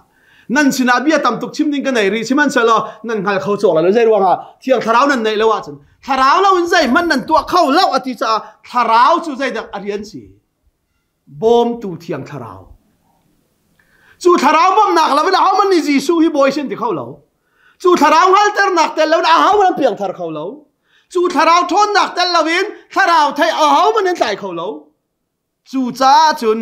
nan sinah bia tam tuk chim ding ka nei rih sihmanhsehlaw nan hngal kho cawk lai lo zei ruangah thiang thlarau nan neih lo ahcun thlarau lo in zeihmanh nan tuah kho lo a ti caah thlarau cu zeidah a rian si bawmtu thiang thlarau cu thlarau bawmhnak lo in ahohmanh nih Jesuh hi bawi sin ti kho lo cu thlarau hngalternak tel lo in ahohmanh an piangthar kho lo cu thlarau ṭhawnnak tel lo in thlarau thei ahohmanh an tlai kho lo cu caah cun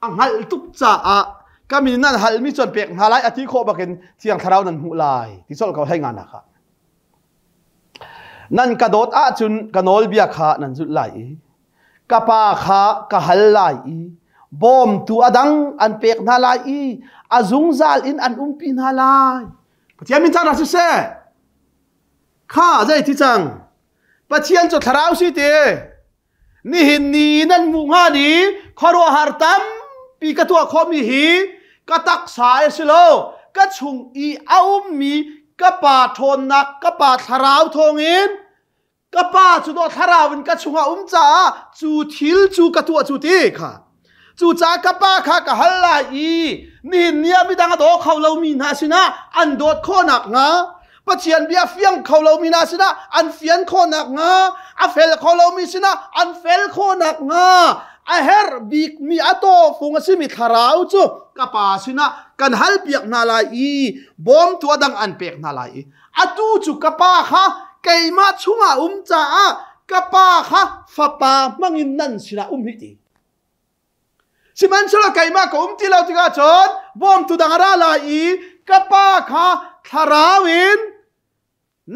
a hngalh tuk caah ka min nan halmi cu an pek hna lai a ti khawh bakin thiang thlarau nan hmuh lai ti colh ko hlei nga nak ah nan ka dawt ahcun ka nawlbia kha nan zulh lai i ka pa kha ka hal lai i bawmtu a dang an pek hna lai i a zungzal in an umpi hna lai Pathian min cang siseh kha zei ti cang Pathian cu thlarau si ti nihin ni nan hmuh hnga ni khuaruahhar tampi ka tuah khawhmi hi ka taksa a si lo ka chung i a ummi ka pa ṭhawnnak ka pa thlarau thawngin ka pa cu dawh thlarau in ka chungah um caah cu thil cu ka tuah cu ti kha cucaah ka pa kha ka hal lai i nihin ni ah midang a daw kho lomi hna sinah an dawt khawhnak hnga Pathian bia fiang kho lomi hna sinah an fian khawhnak hnga a fel kho lomi sinah an fel khawhnak hnga a herh bikmi a tawfung a simi thlarau cu ka pa sinah kan hal piak hna lai i bawmtu a dang an pek hna lai i atu cu ka pa kha keimah chungah um caah ka pa kha fapa hmangin nan sinah um hi ti sihmanhsehlaw keimah ka um ti lo tikah cun bawmtu dang a ra lai i ka pa kha thlarau in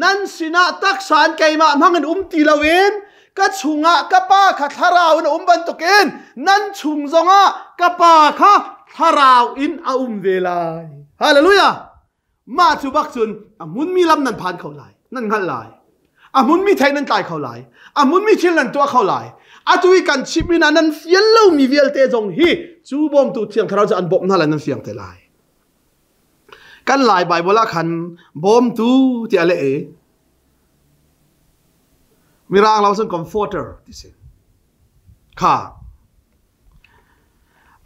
nan sinah taksa in keimah hmangin um ti loin ka chungah ka pa kha thlarau in a um bantukin nan chung zongah ka pa kha thlarau in a um ve lai hallelujah Mah cu bak cun a hmunmi lam nan phan kho lai, nan hngalh lai. A hmunmi thei nan tlai kho lai. A hmunmi thil nan tuah kho lai. Atu i kan chimh in nan fian lomi vialte zong hi cu bawmtu Thiang Thlarau cu an bawmh hna lai nan fiang te lai. Kan Lai Bible ah khan bawmtu tiah a leh i Mirang lo cun comforter ti si. Kha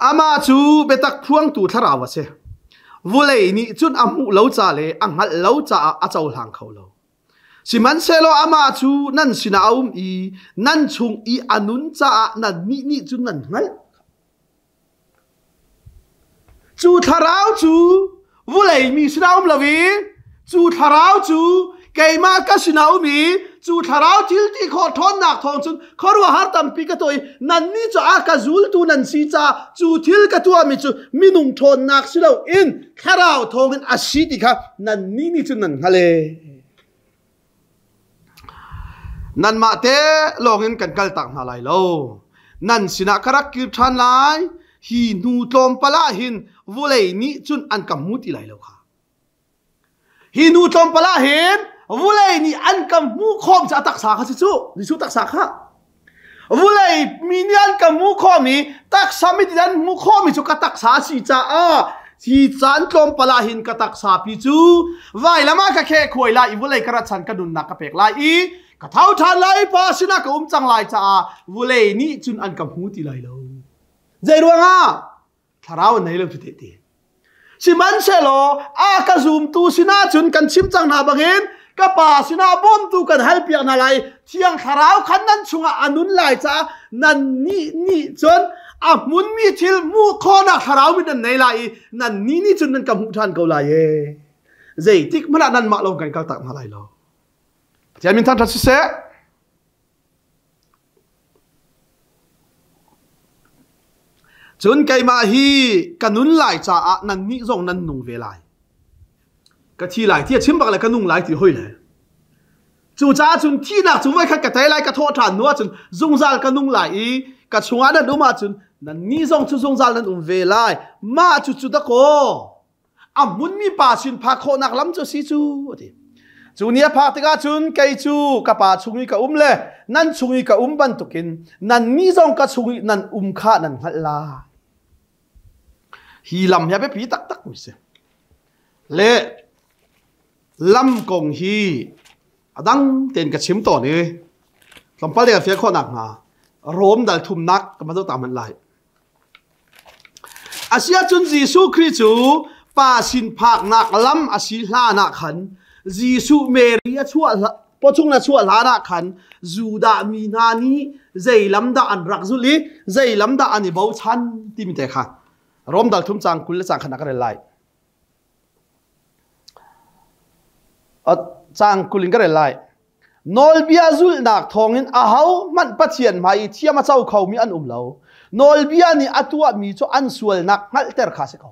Amah cu biatak phuangtu thlarau a si. Vulei nih cun a hmuh lo ca le a hngalh lo caah a cohlang kho lo. Sihmanhsehlaw amah cu nan sinah a um i nan chung i a nun caah nannih nih cun nan hngalh. Cu thlarau cu vulei mi sinah um lo i cu thlarau cu keimah ka sinah um i cu thlarau thil ti khawh ṭhawnnak thawng cun khuaruahhar tampi ka tuah i nannih cu a ka zultu nan si caah cu thil ka tuahmi cu minung ṭhawnnak si loin thlarau thawngin a si ti kha nannih nih cun nan hngalh ee. Nanmah te lawngin kan kaltak hna lai lo. Nan sinah ka rak kir ṭhan lai. Hi hnu tlawmpal ah hin vulei nih cun an ka hmu ti lai lo kha. Hi hnu tlawmpal ah hin vulei nih an ka hmuh khawm cu a taksa kha si cu. Jesuh taksa kha. Vulei mi nih an ka hmuh khawhmi taksa mit in an hmuh khawhmi cu ka taksa a si caah hi caan tlawmpal ah hin ka taksa pi cu vailam ah ka kheh khuai lai i vulei ka rat chan ka nunnak ka pek lai i ka tho ṭhan lai i pa sinah ka um cang lai caah vulei nih cun an ka hmu ti lai lo. Zei ruangah? Thlarau an nei lo cu te ti. Sihmanhsehlaw a ka zumtu sinah cun kan chim cang hna bangin ka pa sinah bawmtu kan halpiak hna lai. Thiang Thlarau khan nan chungah a nun lai caah nannih nih cun a hmunmi thil hmuh khawhnak thlarau min nan nei lai i nannih nih cun nan ka hmuh ṭhan ko lai ee. Zeitik hmanh ah nanmah lawng kan kaltak hna lai lo. Pathian min thangṭhat siseh. Cun keimah hi ka nun lai caah nannih zong nan nung ve lai. Ka thi lai ti a chim bak le ka nung lai ti hoi le. Cucaah cun thihnak cu voikhat ka tei lai ka thawh ṭhan hnu ahcun zungzal ka nung lai i ka chungah nan um ahcun nannih zong cu zungzal nan um ve lai. Mah cu cu dakaw a hmunmi pa sin phak khawhnak lam cu si cu a ti cu ni a phak tikah cun kei cu ka pa chung i ka um le nan chung i ka um bantukin nannih zong ka chung i nan um kha nan hngalh lai hi lam hi a biapi taktak mi si le lam kong hi a dang tein ka chim tawn i tlawmpal te ka fial khawh nak hnga Rom dal thumnak ka ma ta man lai Asiahcun Jesuh Khrih cu pa sin phaknak lam a si hlan ah khan Jesuh Mary a chuah pawchung a chuah hlan ah khan Judah mi hna nih zei lam dah an rak zulh i zei lam dah an i bochan timi te kha Rom dal thum cang 20 le cang khat ah ka rel lai. Caang 20 in ka rel lai. Nawlbia zulhnak thawngin ahohmanh Pathian hmai i thiam a co khomi an um lo. Nawlbia nih a tuahmi cu an sualnak hngalhter kha a si ko.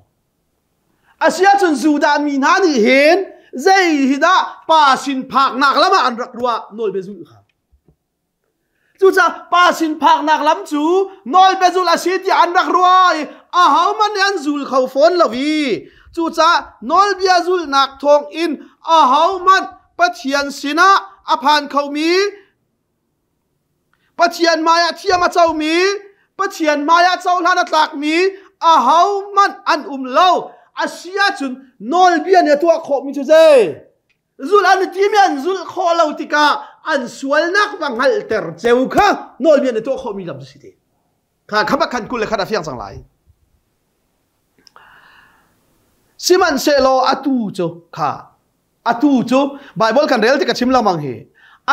Asiahcun Judah mi hna nih hin zei hi dah pa sin phaknak lam ah an rak ruah nawlbia zulh kha. Cucaah pa sin phaknak lam cu nawlbia zulh a si tiah an rak ruah i ahohmanh nih an zul kho fawn lo i cucaah nawlbia zulhnak thawngin ahohmanh Pathian sinah a phan khomi Pathian hmaiah thiam a comi Pathian hmaiah cohlan a tlakmi ahohmanh an um lo. A si ahcun nawlbia nih a tuah khawhmi cu zei? Zulh an i tim i an zulh khawh lo tikah an sualnak va hngalhter ceu kha nawlbia nih tuah khawhmi lam cu si te. Kha kha bak khan 21 a fiang cang lai. Sihmanhsehlaw atu cu kha atu cu Bible kan rel tik a chim lengmang hi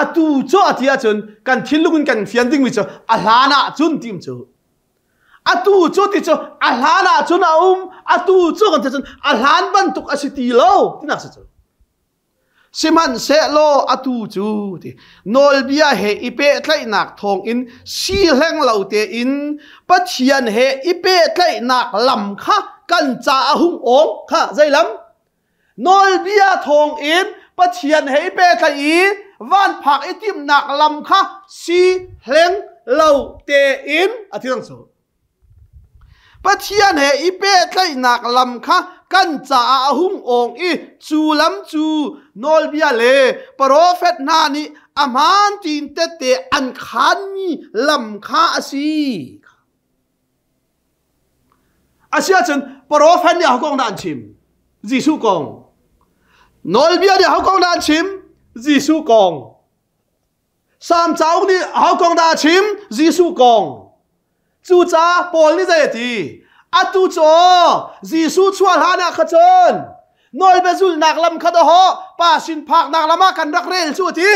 atu cu a ti ahcun kan thinlung in kan fian dingmi cu a hlan ah cun tim cu atu cu ti cu a hlan ah cun a um atu cu kan ti cun a hlan bantuk a si ti lo tinak si cu sihmanhsehlaw atu cu ti nawlbia he i pehtlaihnak thawngin si hleng lo tein Pathian he i pehtlaihnak lam kha kan ca a hung awng kha zei lam Nawlbia thawngin Pathian he i pehtlaih i van phak i timhnak lam kha si hleng lo tein a ti cang cu. Pathian he i pehtlaihnak lam kha kan caah a hung awng i cu lam cu nawlbia le profet hna nih a hmaan tiin tette an khaanmi lam kha a si. Asiahcun profet nih aho kong dah an chim? Jesuh kong. Nawlbia nih aho kong dah an chim? Jesuh kong. Salm cauk nih aho kong dah a chim? Jesuh kong. Cucaah Paul nih zei a ti? Atu cu Jesuh chuah hlan ah kha cun nawlbia zulhnak lam kha dawhawh pa sin phaknak lam ah kan rak rel cu a ti.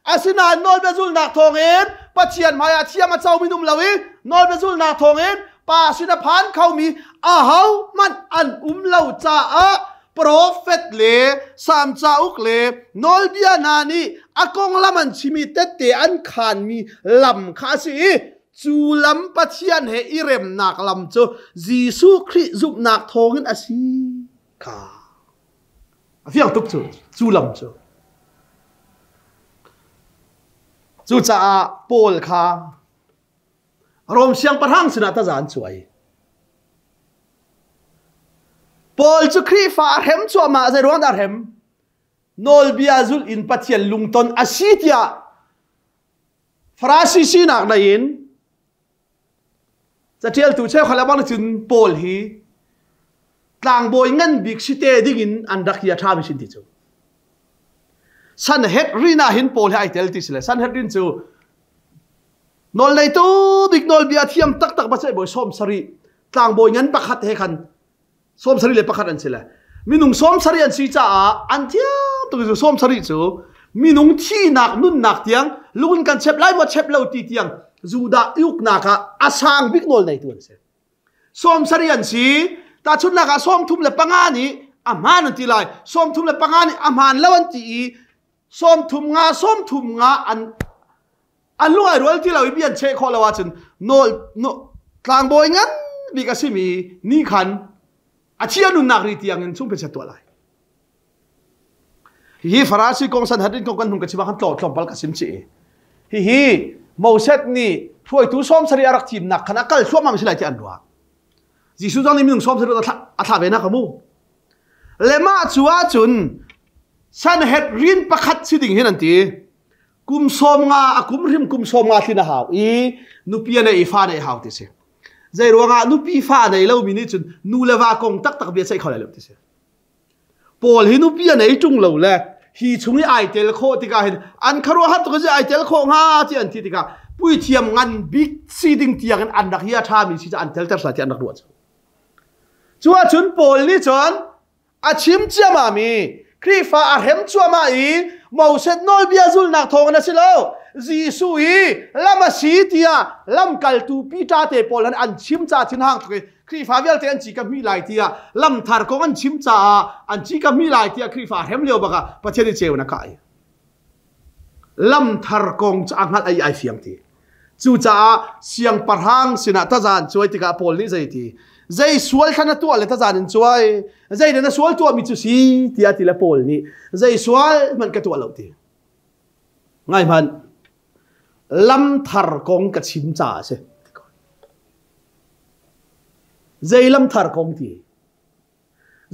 Asinain nawlbia zulhnak thawngin Pathian hmaiah thiam a comi um lo i nawlbia zulhnak thawngin pa sin a phan khomi ahohmanh an um lo caah profet le Salm cauk le nawlbia hna nih a konglam an chimi tette an khaanmi lam kha a si i cu lam Pathian he i remnak lam cu Jesuh Khrih zumhnak thawngin a si kha a fiang tuk cu cu lam cu. Cucaah Paul kha Rom siangpahrang sinah taza an cuai. Paul cu Khrihfa a hrem cuahmah zei ruang dah a hrem? Nawlbia zulh in Pathian lungton a si tiah Farasi sinak nei in caṭialtu cheukhat le bang cun Paul hi tlangbawi ngan bik si te ding in an rak hi a ṭhami sin ti cu. Sanhedrin ah hin Paul hi ai tel ti si le Sanhedrin cu Nawlneitu bik nawlbia thiam taktak bacaih bawi 70 tlangbawi ngan pakhat he khan 71 an si le minung 70 an si caah an thiam tuk cu 70 cu minung thihnak nunnak tiang lungin kan chep lai maw chep lo ti tiang Judah uknak ah a sang bik nawl neitu an si. 70 an si. Tahchunhnak ah 35 nih a hmaan an ti lai. 35 nih a hmaan lo an ti i 30 30 an an lung ai rual ti lo i bia an cheh khawh lo ahcun nawl tlangbawi ngan bik a simi ni khan a chia nunnak ri tiang in chungphe tuah lai. Hihi Farasi kong Sanhedrin kong kan hung ka chim ah khan tlawmpal ka sim chih. Hihi Moses nih hruaitu 70 a rak thimnak khan a kal thluahmah si lai ti an ruah. Jesuh zong nih minung 70 a thlah ve na ka mu. Le mah cu ahcun Sanhedrin pakhat si ding hin an ti. Kum 50 a kum hrim kum 50 thlin a hau i nupi a nei i fa nei hau ti si. Zei ruangah nupi fa nei lomi nih cun nu le va kong taktak bia ceih kho lai lo ti si. Paul hi nupi a nei ṭung lo le hi chung i ai tel khawh tikah hin an khuaruahhar tuk i ai tel khawh hnga ti an ti tikah puithiam ngan bik si ding tiang in an rak hi a ṭhami si cu an telter sai ti an rak ruah cu. Cu ahcun Paul nih cun a chim ciamami Khrihfa a hrem cuahmah i Moses nawlbia zulnak thawngin a si lo Jesuh hi lam a si tiah lamkaltu Peter te pawl an chim ca thinhang tuk i Khrihfa vialte an ci ka hmi lai tiah lamthar kong an chim caah an ci ka hmi lai tiah Khrihfa hrem lio bakah Pathian i ceu na kai. Lamthar kong cu a hngalh ai ai fiang ti. Cucaah siangpahrang sinah tazan cuai tikah Paul nih zei ti zei sual thlan a tuah le tazan in cuai zei na sual tuahmi cu si tiah ti le Paul nih zei sual hmanh ka tuah lo ti. Ngai hmanh lamthar kong ka chim caah a si. Zei lamthar kong ti?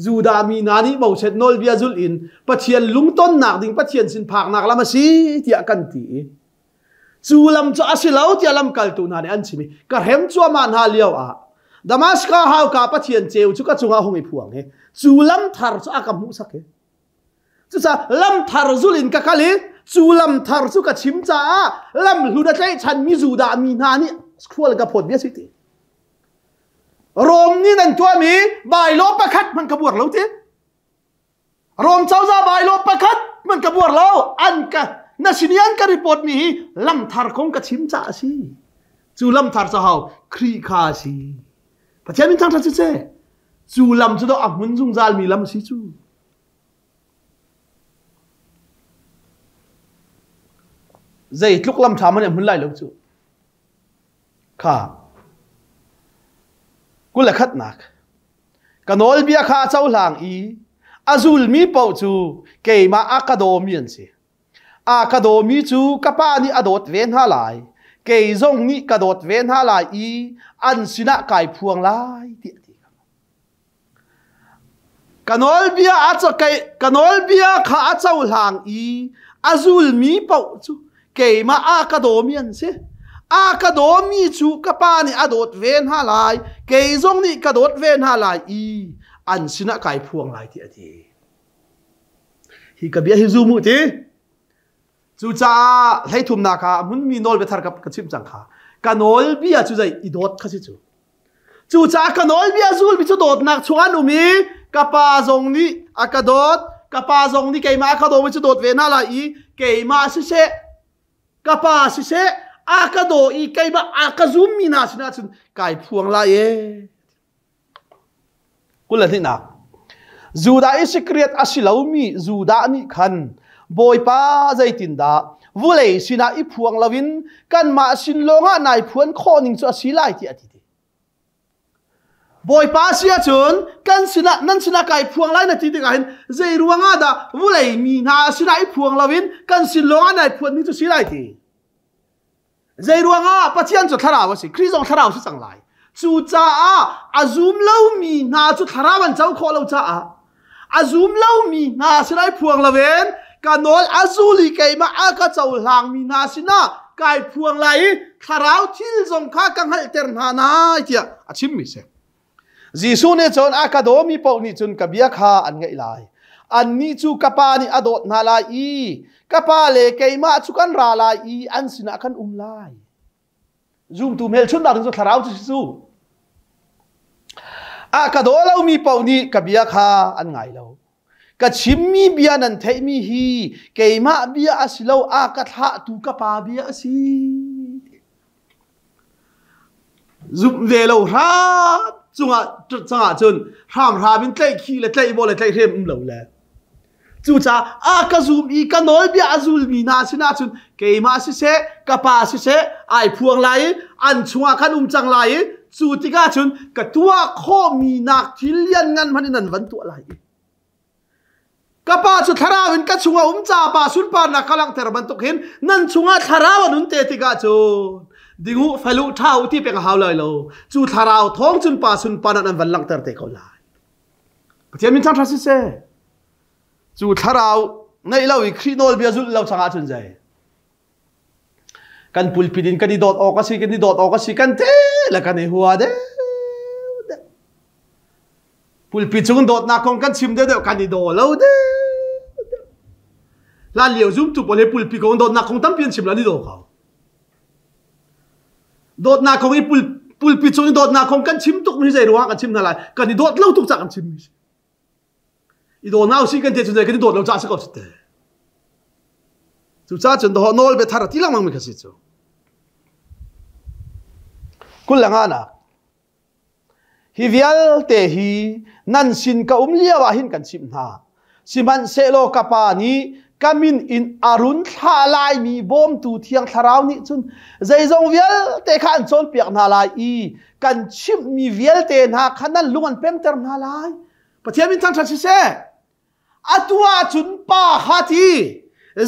Judah mi hna nih Moses nawlbia zulh in Pathian lungtonnak ding Pathian sin phaknak lam a si tiah kan ti i cu lam cu a si lo tiah lamkaltu hna nih an chim i ka hrem cuahmah hna lio ah Damaskas hauka Pathian ceu cu ka cungah hung i phuang i cu lam thar cu a ka hmuhsak i Cucaah lamthar zul in ka kal i cu lamthar cu ka chim caah lamhlun a tlaihchanmi Judah mi hna nih khual ka phawt bia si ti. Rom nih nan tuahmi bylaw pakhat hmanh ka buar lo ti. Rom cozah bylaw pakhat hmanh ka buar lo. An ka na sin i an ka report mi hi lamthar kong ka chim caah a si. Cu lamthar cu hau Khrih kha a si. Pathian min thangṭhat siseh. Cu lam cu do a hmun zungzal mi lam a si cu. Zeitluk lam ṭha man hmun lai lo cu. Kha. 21nak. Ka nawlbia kha a cohlang i a zulmi paoh cu keimah a ka dawmi an si. A ka dawmi cu ka pa nih a dawt ve hna lai. Kei zong nih ka dawt ve hna lai i an sinah kai phuang lai tiah a ti. Ka nawlbia a ka nawlbia kha a cohlang i a zulmi paoh cu keimah a ka dawmi an si. A ka dawmi cu ka Pa nih a dawt ve hna lai, kei zong nih ka dawt ve hna lai i an sinah kai phuang lai tiah a ti. Hi ka bia hi zum u ti. Cucaah hleithumnak ah a hmunmi nawlbia thar ka chimh cang kha. Ka nawlbia cu zei i dawt kha si cu. Cucaah ka nawlbia zulmi cu dawtnak chung an um i ka pa zong nih a ka dawt, ka pa zong nih keimah a ka dawmi cu dawt ve hna lai i keimah siseh, ka pa siseh, a ka daw i keimah a ka zummi hna sinah cun kai phuang lai ee. 22 Judah Iskariot a si lomi Judah nih khan Bawipa zeitindah vulei sinah i phuang loin kanmah sin lawngah nai phuan khawh ning cu a si lai tiah a ti. Bawipa si ahcun kan sinah nan sinah kai phuang lai na ti tikah hin zei ruangah dah vulei mi hna sinah i phuang loin kan sin lawngah nai phuan ning cu si lai ti. Zeiruangah Pathian cu thlarau a si, Khrih zong thlarau si cang lai. Cucaah a zum lomi hna cu thlarau an co khawh lo caah a zum lomi hna sinai phuang loin ka nawl a zul i keimah a ka cohlangmi hna sinah kai phuang lai i thlarau thil zong kha ka hngalhter hna nai tiah a chimmi si. Jesuh nih cun a ka dawmi paoh nih cun ka bia kha an ngaih lai. Annih cu ka Pa nih a dawt hna lai i ka Pa le keimah cu kan ra lai i an sinah kan um lai. Zumtu hmelchunhnak ding cu thlarau cu si cu. A ka daw lomi paoh nih ka bia kha an ngai lo. Ka chimmi bia nan theihmi hi keimah bia a si lo, a ka thlahtu ka Pa bia a si. Zumh ve lo hram cungah cangah cun hramhram in tlaih khi le tlaih maw le tlaih hrem um lo le cucaah a ka zum i ka nawlbia a zulmi hna sinah cun keimah siseh ka pa siseh ai phuang lai i an chungah khan um cang lai i cu tikah cun ka tuah khawhmi nak thil lianngan hmanh in nan van tuah lai i Ka pa cu thlarau in ka chungah um ca pa sunparnak ka langhter bantuk hin nan chungah thlarau an un te tikah cun ding u fel u ṭha u ti peng a hau lai lo cu thlarau thawng cun pa sunparnak nan van langhter te ko lai Pathian min thangṭhat siseh cu thlarau ngeih lo i Khrih nawlbia zulh lo changah cun zei kan pulpit in kan i dawt awk a si kan i dawt awk a si kan te le kan i hua deuh deuh pulpit cung dawtnak kong kan chim deuh deuh kan i daw lo deuh deuh hlan lio zumtu pawl he pulpit kong dawtnak kong tampi an chim lo an i daw ko dawtnak kong i pulpit cung i dawtnak kong kan chim tuk mi zei ruangah kan chim hna lai kan i dawt lo tuk cah kan chim mi si I daw hna usih kan ti cun kan i dawt lo caah si ko te. Cucaah cun doh nawl bia thar ti lengmang mi kha si cu. Kul le nga nak. Hi vialte hi nan sin ka um lio ah hin kan chimh hna. Sihmanhsehlaw ka pa nih ka min in a run thlah laimi bawmtu thiang thlarau nih cun zeizong vialte kha an cawnpiak hna lai i kan chimhmi vialte hna kha nan lung an pemter hna lai. Pathian min thangṭhat siseh. Atu ahcun pa kha ti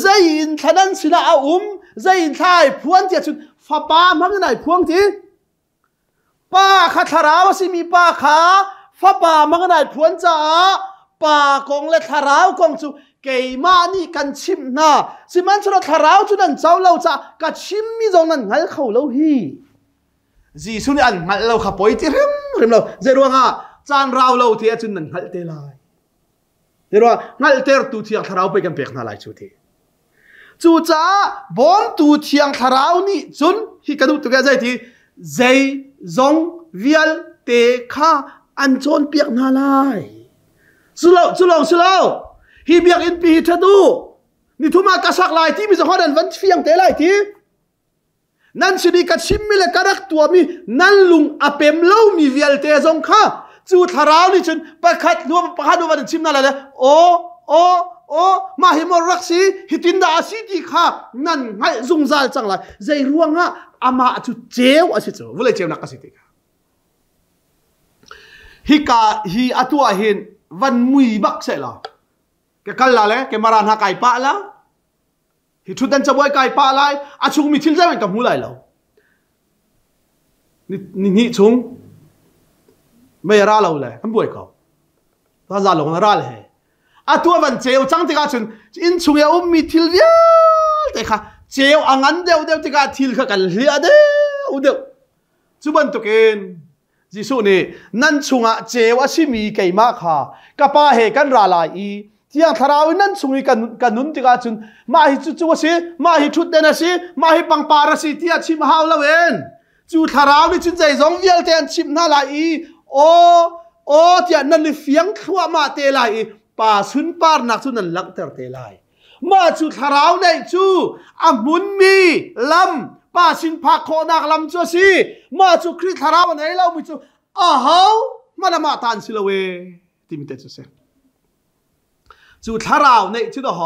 zei in thla nan sinah a um zei in thla ai phuan ti ahcun fapa hmang in ai phuang ti. Pa kha thlarau a simi pa kha fapa hmang in ai phuan caah pa kong le thlarau kong cu keimah nih kan chimh hna. Sihmanhsehlaw thlarau cu nan co lo caah ka chimmi zong nan hngal kho lo hi. Jesuh nih an hngalh lo kha poi ti hrimhrim lo. Zeiruangah caan rau lo te ahcun nan hngalh te lai. Zeiruang hngalhtertu Thiang Thlarau pei kan pek hna lai cu ti. Cucaah bawmtu Thiang Thlarau nih cun hi ka duh tuk zei ti zei zong vialte kha an cawnpiak hna lai. Culo culo silo hi biakinn pi hi ṭhat u nithum ah ka sak lai timi zong an van fiang te lai ti. Nan sin i ka chimmi le ka rak tuahmi nan lung a pem lomi vialte zong kha cu thlarau nih cun pakhat hnu pakhat hnu van chim hna lai le aw aw aw mah hi maw rak si hitin dah a si ti kha nan hngalh zungzal cang lai zei ruangah amah cu ceu a si cu vulei ceunak a si ti kha hika hi atu ah hin van mui bak seh law ke kal la le ke mara hna kai pah la Hi ṭhutdan cabuai kai pah lai, a chungmi thil zeihmanh ka hmu lai lo. Ni hnih chung mei a ra lo le kan buai ko. Za lawng na ral he. Atu a van ceu cang tikah cun inn chung i a ummi thil vialte kha ceu a ngan deuh deuh tikah thil kha kan hliah deuh deuh. Cu bantukin Jesuh nih nan chungah ceu a simi keimah kha ka Pa he kan ra lai i Thiang Thlarau in nan chung i kan, kan nun tikah cun mah hi cucu a si, mah hi ṭhutden a si, mah hi pangpar a si tiah chim hau loin cu Thlarau nih cun zeizong vialte an chimh hna lai i aw aw tiah nan i fiang thluahmah te lai i Pa sunparnak cu nan langhter te lai. Mah cu thlarau neih cu a hmunmi lam pa sin phak khawhnak lam cu a si. Mah cu Khrih thlarau a nei lomi cu aho hmanh amah ta an si lo e timi te cu a si. Cu thlarau neih cu dawh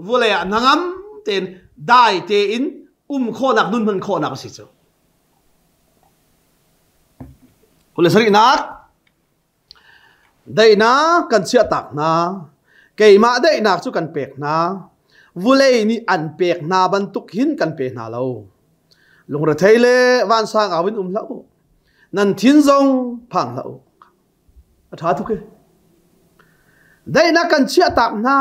vulei ah hnangam tein dai tein um khawhnak nun hman khawhnak a si cu. Kule sarihnak Daihnak kan chiahtak hna. Keimah daihnak cu kan pek hna. Vulei nih an pek hna bantuk hin kan pe hna lo. Lungrethei le vansang au in um hlah u. Nan thin zong phang hlah u. A ṭha tuk e. Daihnak kan chiahtak hna.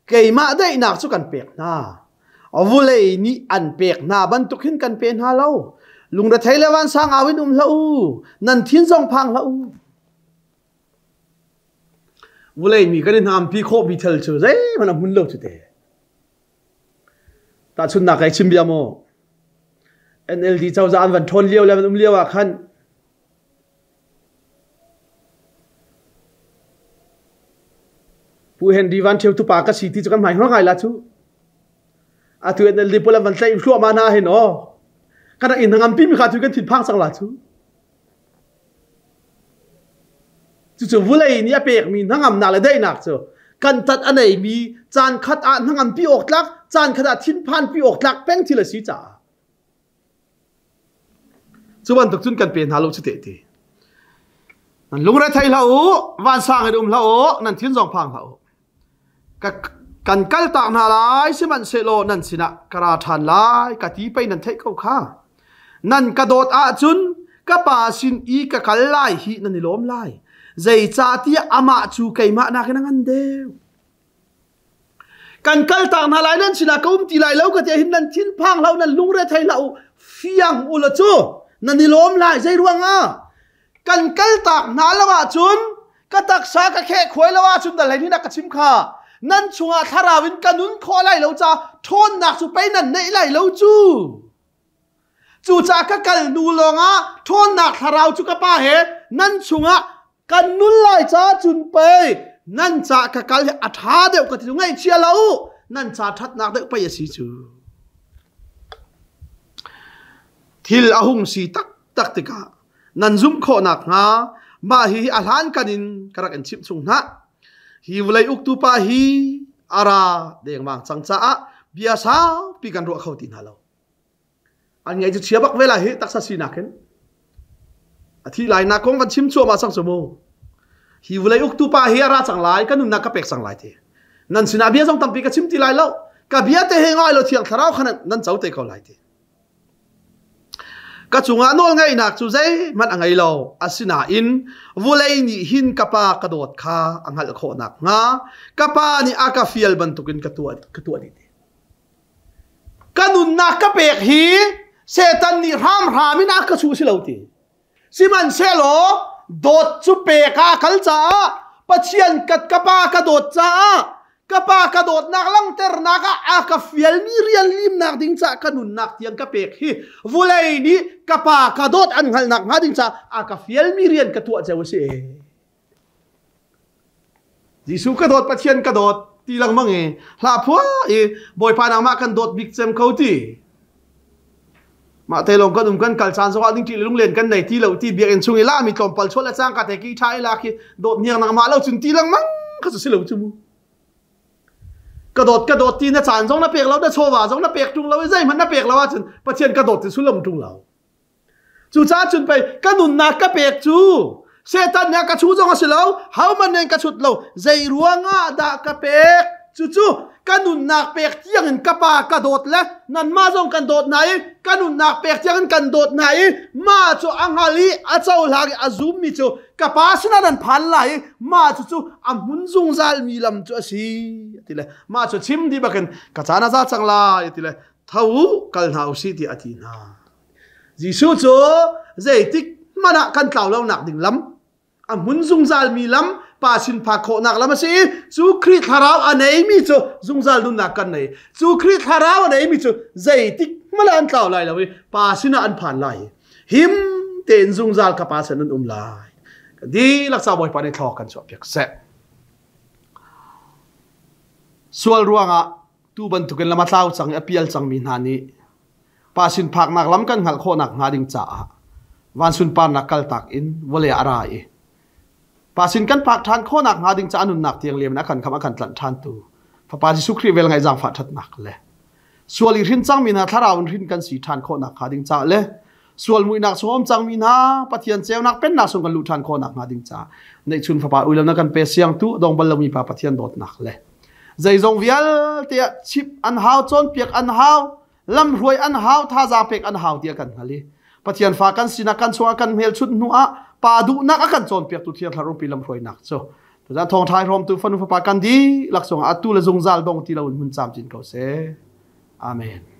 Keimah daihnak cu kan pek hna. Vulei nih an pek hna bantuk hin kan pe hna lo. Lungrethei le vansang au in um hlah u. Nan thin zong phang hlah u. Vulei mi kan i hnampi khawhmi thil cu zeihmanh a hmun lo cu te. Tahchunhnak kai chim bia maw? NLD cozah an van ṭhawn lio le an um lio ah khan Pu Henry Van Ṭhio tupa ka si ti cu kan hmai ngai la cu. Atu NLD pawl an van tlaih thluahmah hna hin aw. Kan rak in ngampi mi kha tu kan thinphang cang la cu. Cucu vulei nih a pekmi hnangamnak le daihnak cu kan tat a neimi caan khat ah hnangampi awk tlak, caan khat ah thinphanpi awk tlak peng thil a si caah Cu bantuk cun kan pe hna lo cu teh ti. Nan lungre thei hlah u, vansang in um hlah u, nan thin zong phang hlah u. Ka, kan kal tak hna lai, sihmanhsehlaw nan sinah ka ra ṭhan lai, ka ti pei nan theih ko kha. Nan ka dawt ahcun ka pa sin i ka kal lai hi nan i lawm lai. Zeicahtiah amah cu keimah nakin a ngan deuh. Kan kaltak hna lai nan sinah ka um ti lai lo ka ti hin nan thinphang hlah u nan lungre thei hlah u fiang u law cu nan i lawm lai zei ruangah kan kaltak hna lo ahcun ka taksa ka kheh khuai lo ahcun dal hlei na ka chim kha nan chungah thlarau in ka nun khawh lai lo ca ṭhawnnak cu pei nan neih lai lo cu cucaah ka kal hnu lawngah ṭhawnnak thlarau cu ka pa he nan chungah kan nun lai ca cun pei nan ca ka kal hi a ṭha deuh ka ti cu ngaihchia lo nan ca ṭhatnak deuh pei a si cu thil a hung si taktak tikah nan zumh khawh nakhnga mah hi a hlankan in ka rak in chimh chung hna hi vawlei uktu pa hi a ra dengmang cang caah bia saupi kan ruah kho ti hna lo An ngaih cu chia bak ve lai hi taksa sinak hin. A thi lai nak kong van chim cuahmah cang cu mu. Hi vulei uktu pa hi a ra cang lai, ka nunnak ka pek cang lai ti. Nan sinah bia zong tampi ka chim ti lai lo. Ka bia te he ngai lo thiang thlarau kha nan co te ko lai ti. Ka cungah nawl ngeihnak cu zeihmanh a ngei lo. Asinain vulei nih hin ka pa ka dawt kha a hngalh khawh nakhnga ka pa nih a ka fial bantukin ka tuah ka tuah dih ti. Ka nunnak ka pek hi Satan nih hramhram in a ka chuh si lo ti. Sihmanhsehlaw dawt cu pek ah kal caah Pathian ka, ka pa ka dawt caah ka pa ka dawtnak langhternak ah a ka fialmi rian limnak ding caah ka nunnak tiang ka pek hi vulei nih ka pa ka dawt an hngalhnak hnga ding caah a ka fialmi rian ka tuah ceu a si. Jesuh ka dawt Pathian ka dawt ti lengmang i hla phua i Bawipa nangmah kan dawt bik cem ko ti mah te lawng kan um kan kal caan zongah ding lunglen kan nei ti lo ti biakinn chung i lami tlawmpal chuah le cangka te ki tha i la khi dawt niang nangmah lo cun ti lengmang kha cu si lo cu mu ka dawt ka dawt ti na caan zong na pek lo na chawva zong na pek tung lo i zeihmanh na pek lo ahcun Pathian ka dawt ti sullam tung lo Cucaah cun pei ka nunnak ka pek cu Satan nih a ka chu zong a si lo, hohmanh nih an ka chut lo. Zei ruangah dah ka pek? Cucu Ka nunnak pek tiang in ka pa ka dawt le nanmah zong kan dawt hna i ka nunnak pek tiang in kan dawt hna i mah cu a hngal i a cohlang i a zummi cu ka pa sinah nan phan lai i mah cu cu a hmun zungzal mi lam cu a si ti le mah cu chim dih bakin ka caan a za cang lai ti le tho u kal hna u sih tiah a ti hna. Jesuh cu zeitik hmanh ah kan tlau lonak ding lam a hmun zungzal mi lam pa sin phak khawhnak lam a si i cu Khrih thlarau a neimi cu zungzal nunnak kan nei. Cu Khrih thlarau a neimi cu zeitik hmanh ah an tlau lai lo i pa sinah an phan lai. Him tein zungzal ka pa sin an um lai. Dihlak ca Bawipa nih thlawk kan chuahpiak seh. Sual ruangah tu bantukin lam a tlau cang i a pial cangmi hna nih pa sin phaknak lam kan hngalh khawhnak hnga ding caah van sunparnak kaltak in vawlei ah a ra i pa sin kan phak ṭhan khawhnak hnga ding caah nunnak tiang liam in a kan khamh a kan tlanh ṭhantu Fapa Jesuh Khrih vel ngaih zaangfah ṭhatnak le sual i hrin cangmi hna thlarau in hrin kan si ṭhan khawhnak hnga ding caah le sual muihnak chung um cangmi hna Pathian ceunak pennak chung kan luh ṭhan khawhnak hnga ding caah neihchun Fapa uilam na kan pe siangtu dong bal lomi Pa Pathian dawtnak le zeizong vialte ah chip an hau cawnpiak an hau lamhruai an hau thazaang pek an hau tiah kan hngal i Pathian fa kan sinak kan chungah kan hmelchunh hnu ah pa duhnak a kan cawnpiaktu Thiang Thlarau pi lamhruainak cu tuzan thawngṭha hrawmtu fanu fapa kan dihlak cungah atu le zungzal dong ti loin hun camcin ko seh. Amen.